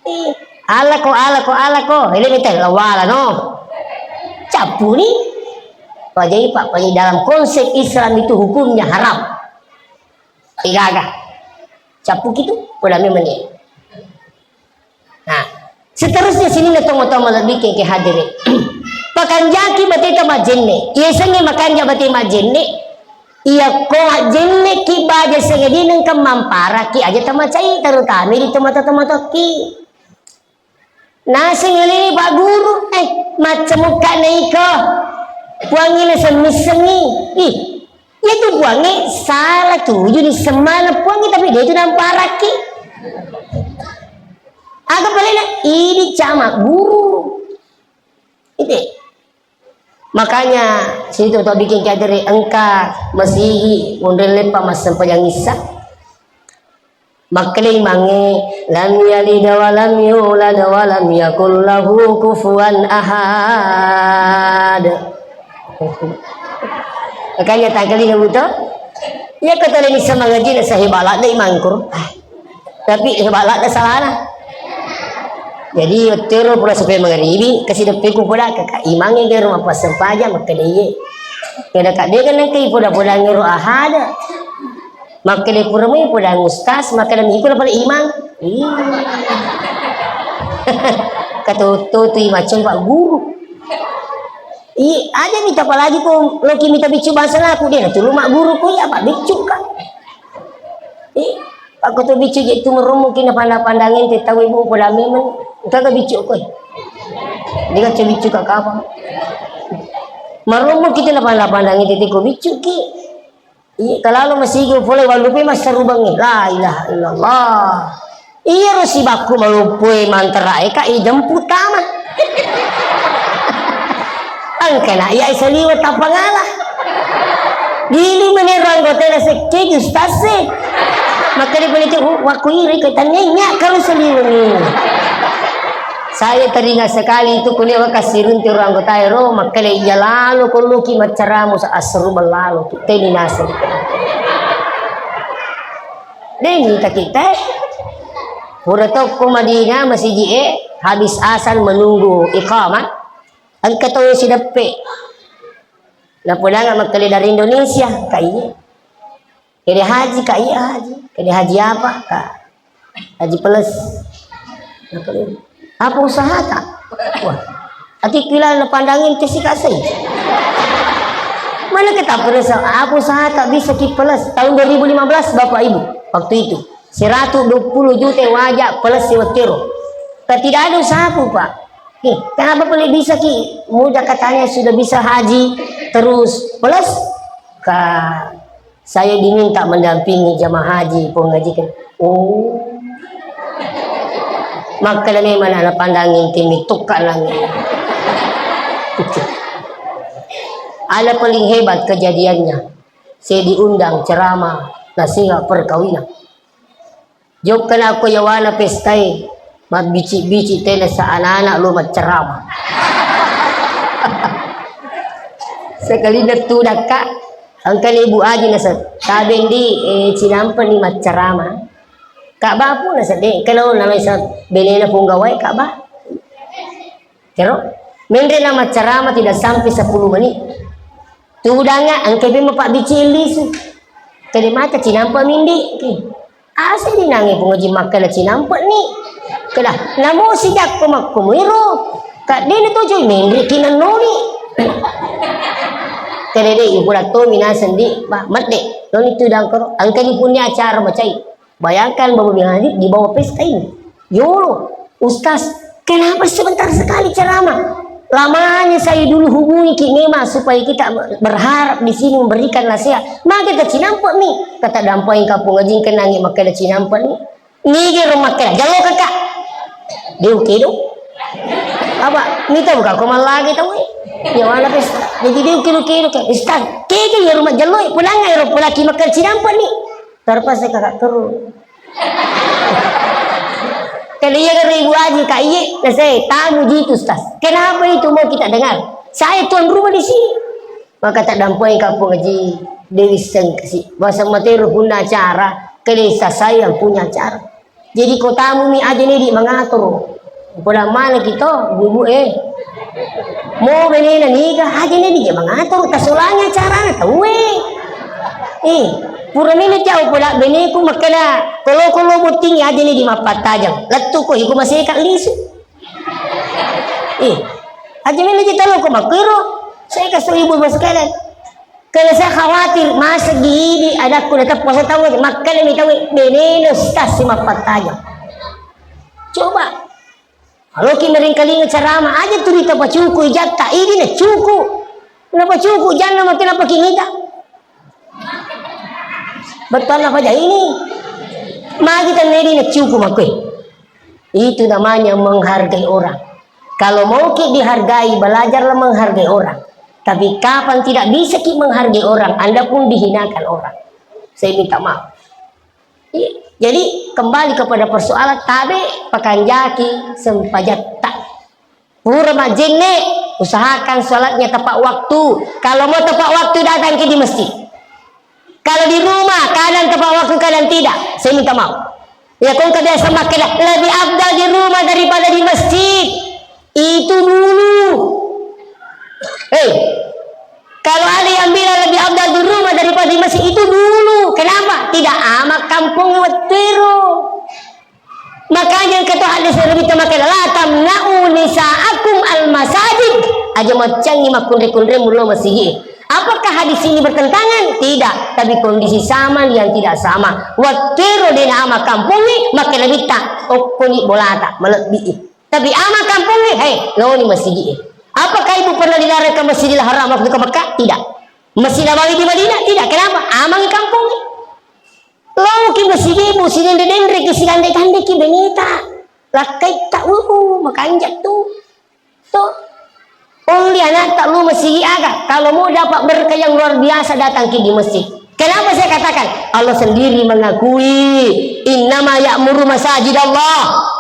Ih, alako, alako, alako. Ini minta lawala, no. Cappu ni. Pajai, Pak, pajai dalam konsep Islam itu hukumnya haram. Igaga. Cappu kitu, poda memang ni. Nah, seterusnya sininna tomatoa malebbi ke hadiri. Pakanjaki bateta majenne. Iya sengnge makanja bate majenne. Iya ko majenne ki baja sengnge dinengka mamparaki aja tamacai, terutama di tomatoa-tomatoaki. Naseng eleni Pak Guru, eh, macca mukka naiko. Puangnge nasemmissengi. Ih, iya tu puangnge salah tuju ni semana puangnge, tapi dia tu namparaki. Aga palena idi cama guru. Ite. Makanya situ to bikin kadere engka masigi munre leppa massempajang issa. Makkeda imangnge, "Lam yalid wa lam yulad wa lam yakul lahu kufuwan ahad." Makanya tangkali na buto. Iya ko tole ni semangaji na sahebat ladde imangkur. Tapi hebat ladde salana. Jadi wettero pura sampai mangaribi, kasi deppeku poda kaka imangnge gero mappassempaja makkeda iye. Kada kadde kan nengka ipoda-poda ngero ahada. Makkeda pura mai podang ustaz, makkeda miku na pale imang. Ih. Katoto tu imacong Pak Guru. Ih, aja mita apalagi ko loki mita biccu bahasa laku dia na tulu Mak Guru ko iya Pak biccu ka. Ih, Pak ko to biccu je tu merommo ki na pandang-pandang ente tau ibu poda memang. Kaga biccu ko. Dia kan biccu ka kapang. Merommo kita na pandang-pandang ente ko biccu ki. Iya, kalalo masigi pole wallupe massarubangnge. La ilaha illallah. Iyaro sibakku maloppoe mantarae ka ijempu tama. Engkana iya saliweng tappangala. Gili menero anggotana sekke ustaz e. Makkeda panitia, "Oh, wakku iri ke tanya nya kalau saliweng." Saya teringat sekali itu kuliah wakas sirunti orang anggota ero, makkeda iya lalo kolloki maccaramu sa asserubang lalo. Teni naseng. Deni takita. Pura tokko Madinah masiji e habis asan menunggu iqamah. Engka tau sideppe. Napodanga makkeda dari Indonesia, kai. Kede haji, Kak, iya haji. Kede haji apa, Kak? Haji Peles. Apa usaha, Kak? Wah. Ati kila na pandangin ke si kasai. Mana kita peles? Apa usaha tak bisa ki peles? Tahun dua ribu lima belas, Bapak Ibu, waktu itu seratus dua puluh juta wajah peles si wettero. Kak, tidak ada usahaku, Pak. Eh, kenapa boleh bisa ki? Mudah katanya sudah bisa haji terus peles. Kak, saya diminta mendampingi jamaah haji, pengajikan. Oh. Makkeda memang anak pandangin timi tukka langit. Ada paling hebat kejadiannya. Saya diundang ceramah nasihat perkawinan. Jokka nakko yawana pestae, mabbici-bici tena sa anak-anak lo maccarama. Sekalinna tudakka, engkani Ibu Aji naseng, "Tabe ndi, eh, cinampa ni maccarama." Kak Bapu naseng, "De, engka lo namai sa benena punggawae Kak Ba." Tero, menre na maccarama tidak sampai sepuluh menit. Tudanga engka pe mapabbici lisu. Kede mata cinampa mindi. Asa dinangi penguji makkeda cinampa ni. Keda, namo sijakko makko muiro. Kak dena to joi menre kinannoni. Kede de ipulatto minaseng di, Pak, medde. Noni tudang koro. Engka ni punya acara macai. Bayangkan Bapak Bin Haji dibawa pesta ini. Yolo, Ustaz, kenapa sebentar sekali ceramah? Lamanya saya dulu hubungi Ki Mema supaya kita berharap di sini memberikan nasihat. Maka kita cinampak nih, kata dampai kapung ajing kenangi makkeda cinampak nih. Nige ro makkeda, jalo kakak. Dia oke dong. Apa? Mita buka koma lagi tau eh. Ya mana pesta. Jadi dia oke oke oke. Ustaz, keke ya rumah jalo eh. Pulang aja ro pulaki makkeda cinampak nih. Terpaksa kakak terus. Kalau iya kan Ibu Haji, Kak, iya, nah, saya tamu jitu, Ustaz. Kenapa itu mau kita dengar? Saya tuan rumah di sini. Maka tak dampoi Kampung Haji Dewi Sengkesi. Bahasa matero punna acara, kelesa saya yang punya acara. Jadi ko tamu mi aja nedi mangatur. Pola mana kita, bubu eh. Mo benena niga aja nedi je mangatur, tasolangi acarana tauwe. Eh, pura mini jauh pola beneku makkeda kolo-kolo botting aja nedi mappattajang. Lettu ko iku maseka lisu. Eh, aja melo ji talo ko makkero. Saya kasih ibu-ibu sekalian. Kalau saya khawatir, masa gini adakku na teppa saya tahu, makkeda mi tahu, beneno stas si mappattajang. Coba. Kalau ki meringkalinga ceramah, aja tu rita pacuku ijatta, ini na cuku. Na pacuku, jangan makin apa kinita. Betul apa aja ini? Magi tanedi na cuku makwe. Itu namanya menghargai orang. Kalau mau ki dihargai, belajarlah menghargai orang. Tapi kapan tidak bisa ki menghargai orang, Anda pun dihinakan orang. Saya minta maaf. Iya. Jadi, kembali kepada persoalan tabe pakanjaki sempajatta. Pura majenne, usahakan sholatnya tepat waktu. Kalau mau tepat waktu, datang ki di masjid. Kalau di rumah, kadang tepat waktu, kadang tidak. Saya minta maaf. Ya, kau biasa makkeda, lebih afdal di rumah daripada di masjid. Itu dulu. Hei, kalau ada yang bilang lebih afdal di rumah daripada di masjid, itu dulu. Kenapa? Tidak amat kampung wettero. Makanya engka to hadis Nabi tama kala, "La tamna'u nisa'akum al-masajid." Aja maccangi makkunre-kunremu lo masigi. Apakah hadis ini bertentangan? Tidak. Tapi kondisi zaman yang tidak sama. Wattero de na ama kampongnge, makkeda bitta, okkoni bolata, malebbi. Tapi ama kampongnge, hei, loni masigi. Apakah ibu pernah dilarang ke Masjidil Haram waktu ke Mekah? Tidak. Masjid Nabawi di Madinah? Tidak. Kenapa? Amangi kampongnge. Loki masigi, bu, sidenre-denreki, sigande-gandeki beneta. Lakkaitta, uh, makanja tu. To. Only anakta lu masigi aga. Kalau mau dapat berkah yang luar biasa, datang ki di masjid. Kenapa saya katakan? Allah sendiri mengakui, "Innama ya'muru masajid Allah."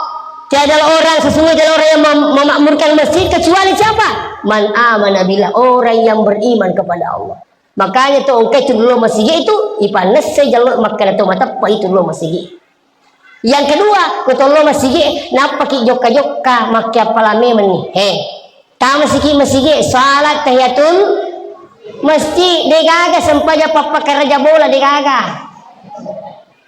Tiada orang, sesungguhnya tiada orang yang mem-, memakmurkan masjid kecuali siapa? Man amana billah, orang yang beriman kepada Allah. Makanya tu engka itu lo masigi itu, ipannessai jallo makkeda to mateppa itu lo masigi. Yang kedua, ko to lo masigi, nappaki jokka-jokka, makkiappala memang ni. He. Tamasiki masigi, salat tahiyatul masjid, degaga sempajang pappakaraja bola, degaga.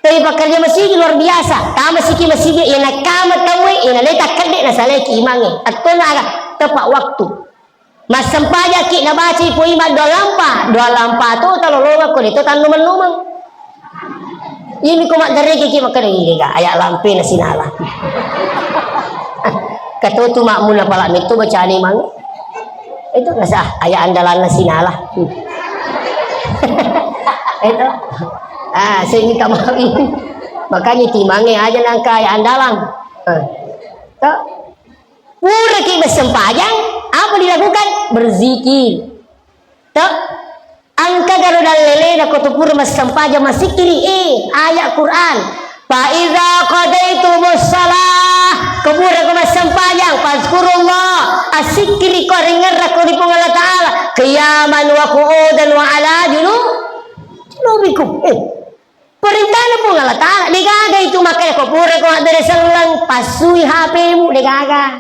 Tapi pekerja masigi luar biasa. Tamasiki masigi, iya nakama tauwe, iya naleta kedde, nasaleki imange. Attona aga, tepat waktu. Massempajaki nabacai poi maddoa lampa, doa lampa to talolongeng ko de to tannumeng-numeng. Iyami ko maddareke ki makkeda, "Ih, dega, aya lampe na sinala." Katotu makmuna pala metto bacane mang. Itu nasa aya andalanna sinala. Itu. Ah, saya minta maaf ini. Makanya timange aja nangka aya andalang. Ah. To? Puraki massempajang, apa dilakukan? Berzikir. To? Engka garo dallelena ko to pura massempajang, massikkiri, eh, ayat Quran. "Fa iza qadaitumus shalah," ko pura ko massempajang, "fazkurullah," assikkiri ko, arengngerra ko ri Puang Allah Taala, "qiyaman wa qu'udan wa ala junu-, junubikum." Eh, Perintahna Puang Allah Taala, degaga itu, makanya ko pura ko mabbere selleng, passui H P-mu, degaga.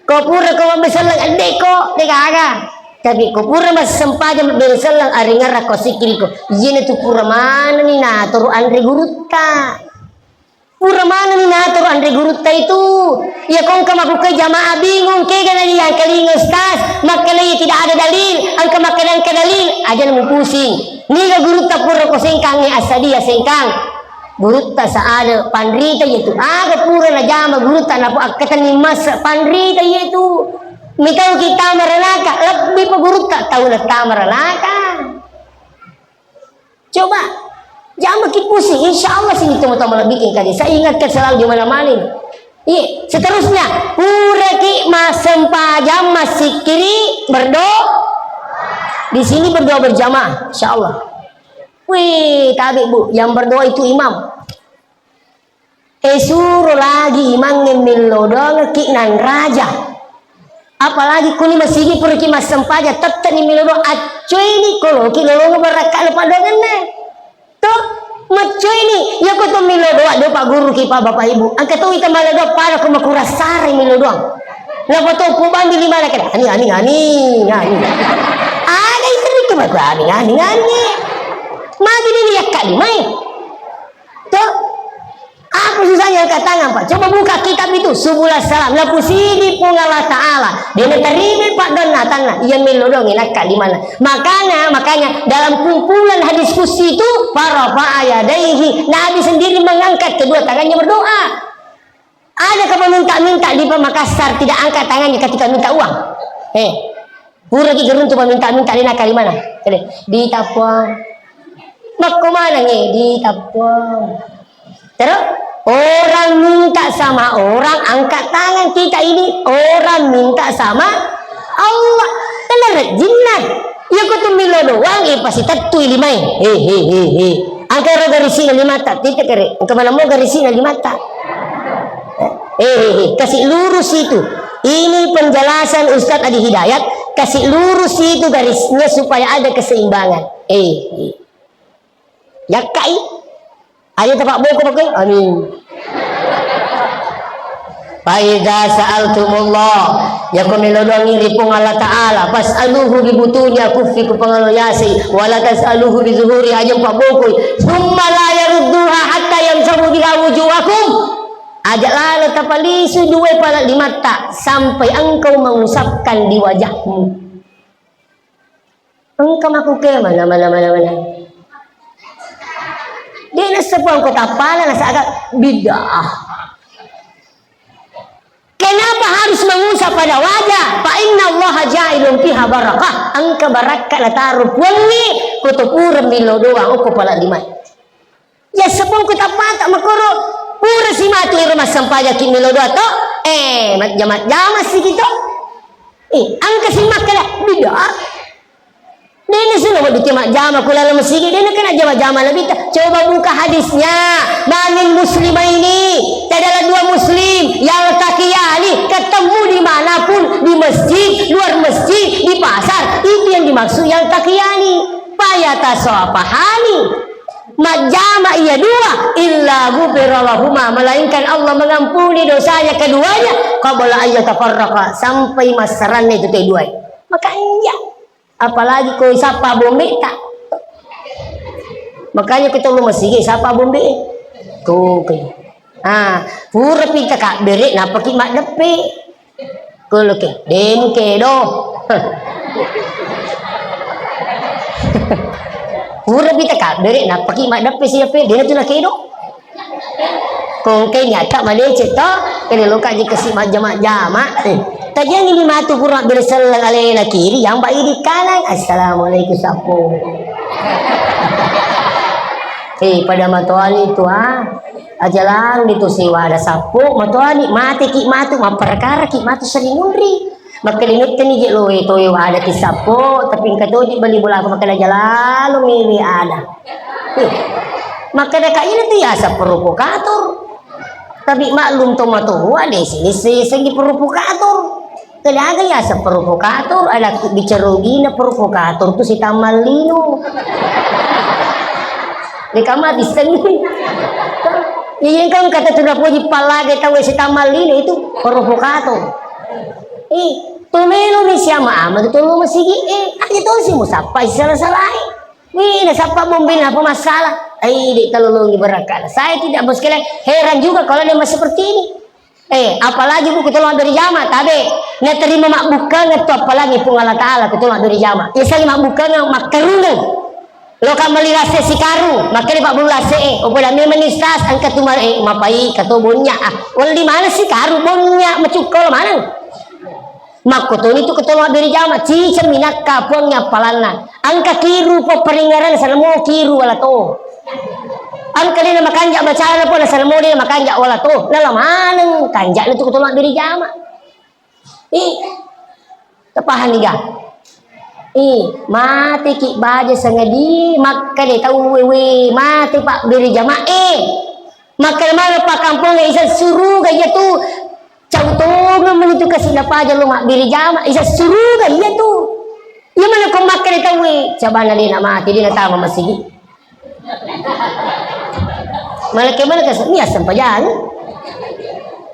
Ko pura ko mabbere selleng, edde ko, degaga. Tapi ko pura massempajang mabbere selleng, aringerra ko sikkiri ko. Iyana tu pura manenni natoro anre gurutta. Pura manenni natoro anre gurutta itu. Iya ko engka makkukkuwe jamaah bingung, kega na iya engkalinga ustaz, makkeda iya tidak ada dalil, engka makkeda engka dalil, aja na mupusing. Niga gurutta pura ko sengkangnge assadia sengkang. Gurutta saada panrita iya tu. Aga pura najama gurutta napo akkatenni massa panrita iya tu. Mitau kita maranaka, lebbi pa gurutta tau na tama ranaka. Coba, jamaki pusing, insya Allah sini tau-tau malebbiking kade. Saya ingatkan selalu di mana-mana ini. Iya, seterusnya, puraki massempajang, massikkiri, berdoa. Di sini berdoa berjamaah, insya Allah. Wih, tabe, Bu, yang berdoa itu imam. Eh, suro lagi imangnge millo doangekki nanraja. Apalagi kuni masigi puraki massempajang, tette'ni millo doa, accoini koloki lolongnge barakka'na paddoangenna. To, maccoini, iyako to millo doa, do pagguruki pa Bapak Ibu. Engka to ita mallo doa, pada ko makurassareng millo doang. Napa to pubambi limana kada, ani, ani, ani, ani. Ada itu rikku mako, ani, ani, ani. Magi ini yakka limai. To? Apa susahnya angkat tangan, Pak? Coba buka kitab itu, Subulus Salam. Lapusidi Puang Allah Ta'ala. Dia natarima, Pak, doanna tanna. Iya millo doang, inakka di mana. Makanya, makanya dalam kumpulan hadis qudsi itu, farafa'a yadaihi. Nabi sendiri mengangkat kedua tangannya berdoa. Ada ke peminta-minta di Makassar tidak angkat tangannya ketika minta uang? Eh, puraki geruntu peminta-minta di nakka di mana? Kede, di Tapuang. Makko manengngi di Tapuang. Terus orang minta sama orang angkat tangan, kita ini orang minta sama Allah. Kan rejjinna. Iya ko tu millo doang, eh, pasti tettui limai. He, he, he, he. Angka ro garisi'na limatta, titik kere. Angka mana mau garisi'na limatta. Eh, eh, eh, kasih lurus itu. Ini penjelasan Ustadz Adi Hidayat, kasih lurus itu garisnya supaya ada keseimbangan. Eh, eh. Yakkai. Ayo tapak boko pakai. Amin. Faidza sa'altumullah, yako melo doangi ri Puang Allah Ta'ala, fas'aluhu bi butuni akuffi, ku pangalo yasei, wala tas'aluhu bi zuhuri, aja mpabokoi, summa la yarudduha hatta yamsahu biha wujuhakum. Aja lalo tapalisu dua pala limatta sampai engkau mengusapkan di wajahmu. Engka makuke mana, mana, mana, mana. Dia nassepuang kota pala nasaga bid'ah. Kenapa harus mengusap pada wajah? Fa inna Allah ja'ilun fiha barakah. Engka barakka nataro puangngi, koto pura milo doang, okko pala limai. Ya sepungku tapata makoro, pura si matu iro massempajaki melo doa to, eh, majjama-jama si kito. Eh, angka si makkeda, bid'ah. Dena sunnah waddu te majjama ku laleng masigi, dena kena jama-jama Nabi ta. Coba buka hadisnya. Mamin muslimaini, adalah dua muslim, yaltaqiyani, ketemu dimanapun, di masjid, luar masjid, di pasar, itu yang dimaksud yaltaqiyani. Fayatasafahani. Majjama iya dua, illa ghufira lahuma, melainkan Allah mengampuni dosanya keduanya, qabla ayyatafarraqa, sampai massaranna itu te duai. Makanya, apalagi ko isappa bombetta. Makanya kita lu masigi isappa bombe. Tuh, ke. Ah, pura pita kabbere, napaki maddeppe. Koloke, demu kedo. Pura pita kabbere, nappaki maddeppe siape, dena tu nakedo. Kongke nyata madeceng to, kene loka je kasi majjama-jama. Eh, tajengi ni matu pura berselleng alena kiri, yang baik di kanan. Assalamualaikum sappo. Eh, pada matoani tu ah. Aja lalo ni tu sewa ada sappo, matoani, mate ki matu, mapparakara ki matu seri munri. Makkeda metteni je loe toe wada ki sappo, tapi engka toji bali bola aku makkeda aja lalo mewe ada. Eh, makkeda ka ina tu yaseng provokator. Tapi maklum to matoa de sini se-, segi provokator. Keda aga yaseng provokator, ada bicara gina provokator tu si tamal lino. Deka mati sengi. Iya kan kata tu napoji palaga tau si tamal lino itu provokator. Eh, tu melo ni siama ama tu tolong masigi, eh, aja tu si musappa salah-salah. Wih, nasappa bombe, apa masalah? Eh, dek talolongi barakka. Saya tidak, bos kalian, heran juga kalau ada yang seperti ini. Eh, apalagi bu, kutolong beri jama, tabe. Naterima mabbukkangeng tu, apalagi Puang Allah Ta'ala, kutolong beri jama. Iya, saya mabbukkangeng, makkarungeng. Lo kan meli lase sikarung, makanya pak bulu lase, eh, opo dame menistas, angka tu mar-, eh, mapai, kato bonya, ah. Wali mana sikarung, bonya, macukko lo mana? Makkotoni tu ketolong beri jama, ciceng minakka puangnge appalanna. Engka kiru po peringaran, sanamo kiru wala to. Engka dena makanja bacana po, nasanamo dena makanja wala to. Nala maneng kanjana tu ketolong beri jama. Ih, tapahani ga? Eh, mateki baja sangadi, makkeda tauwe, we, mate pabbere jamae. Makkeda mana pakkampong isa suruga iya tu. Cau tongeng meni tu kasi napaja lo mabbere jama, isa suruga iya tu. Iya mana ko makkeda tauwe, cabana de na mate, de na tama masigi. Malakka mana kas-, ni assempajangi.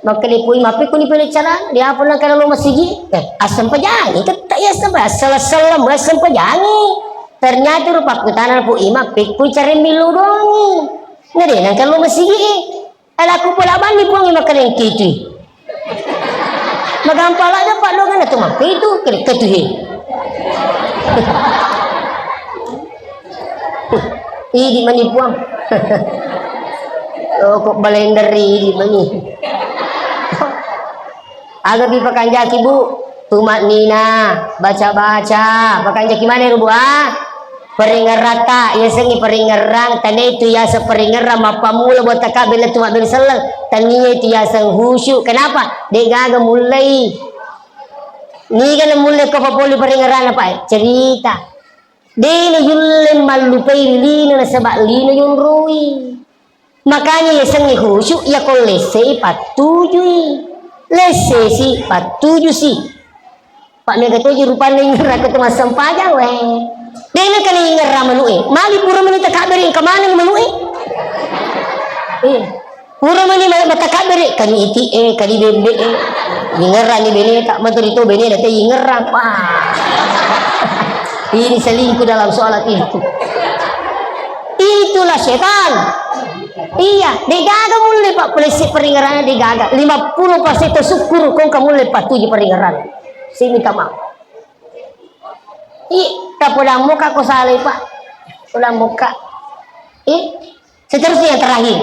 Makkeda pui mappekku ni pele cara, dia pun nang kada lo masigi. Eh, assempajangi, ketta iya assempa-, assala-sala, assempajangi. Ternyata rupa kutana pu ima pekku cara millu dongi. Nade nang kada lo masigi. Ala ku bola bani puang makkeda engke tu. Magampang aja pak dongeng tu makkeda itu, kede ketu he. Idi mani puang. Oh, kok balender idi mani. Aga pi pakanjaki, Bu? Tumak nina, baca-baca. Pakanjaki mana, Bu, ah? Peringeratta, yasengngi peringerang, tania itu yaseng peringerang, mappammula buat takabbere tu mabbere selleng, tania itu yaseng khusyuk. Kenapa? De gaga mullei. Niga na mullei ko papoli peringerang apa? Cerita. De na yulle mallupai ri lino nasaba lino yonroi. Makanya yasengnge khusyuk, iya ko lessei pattujui. Lessesi pattujusi. Pak mega toji rupanna ingerang ko tu massempajang we. Dena kali ingerang manue. Mali pura mani takabbere engka maneng manue. Eh. Pura mani ma-, matakabbere kani iti e, kani bembe e. Ingerang ni bene tak materi to bene na te ingerang. Wah. Ini selingkuh dalam sholat itu. Itulah setan. Iya, degaga mulle pak polisi peringerannya degaga. Lima puluh persen tersyukur kong kamu lepas tujuh peringeran. Saya minta maaf. Ih, tak podang muka kau salah pak. Podang muka. Ih, seterusnya yang terakhir.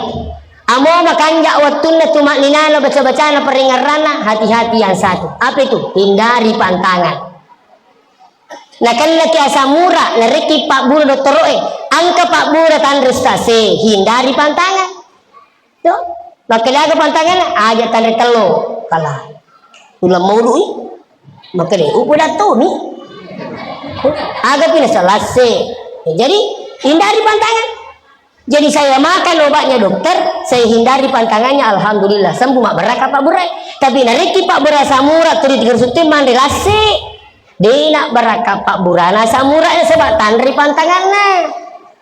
Amo makanja wattunna tumak ninana baca-bacana peringeranna, hati-hati yang satu. Apa itu? Hindari pantangan. Nakennaki asam urat, narekki pabbura dottoro'e, engka pabbura tanre ustase, hindari pantangan. Yo, makkedaga pantanganna, aja tanre tello, kala. Tulang maulu'i, makkeda, upoda tomi. Aga pi nasalasse. Jadi, hindari pantangan. Jadi saya makan obatnya dokter, saya hindari pantangannya, alhamdulillah, sembuh mak beraka Pak Burai. Tapi narekki Pak Burai asam urat, tuli tiga ratus manre lasse, dena beraka Pak Burana asam urat sebab tanre pantanganna.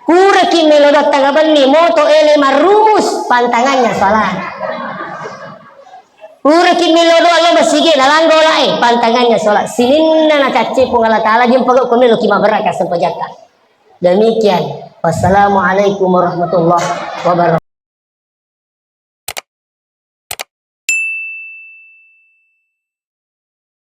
Puraki melo dottanga benni, moto ele marumus, pantangannya salah. Puraki melo doa lo masigi nalanggo lae, pantangannya sholat. Sininna nacacce Puang Allah Ta'ala jempego ko melo ki maberaka sempajatta. Demikian. Wassalamualaikum warahmatullahi wabarakatuh.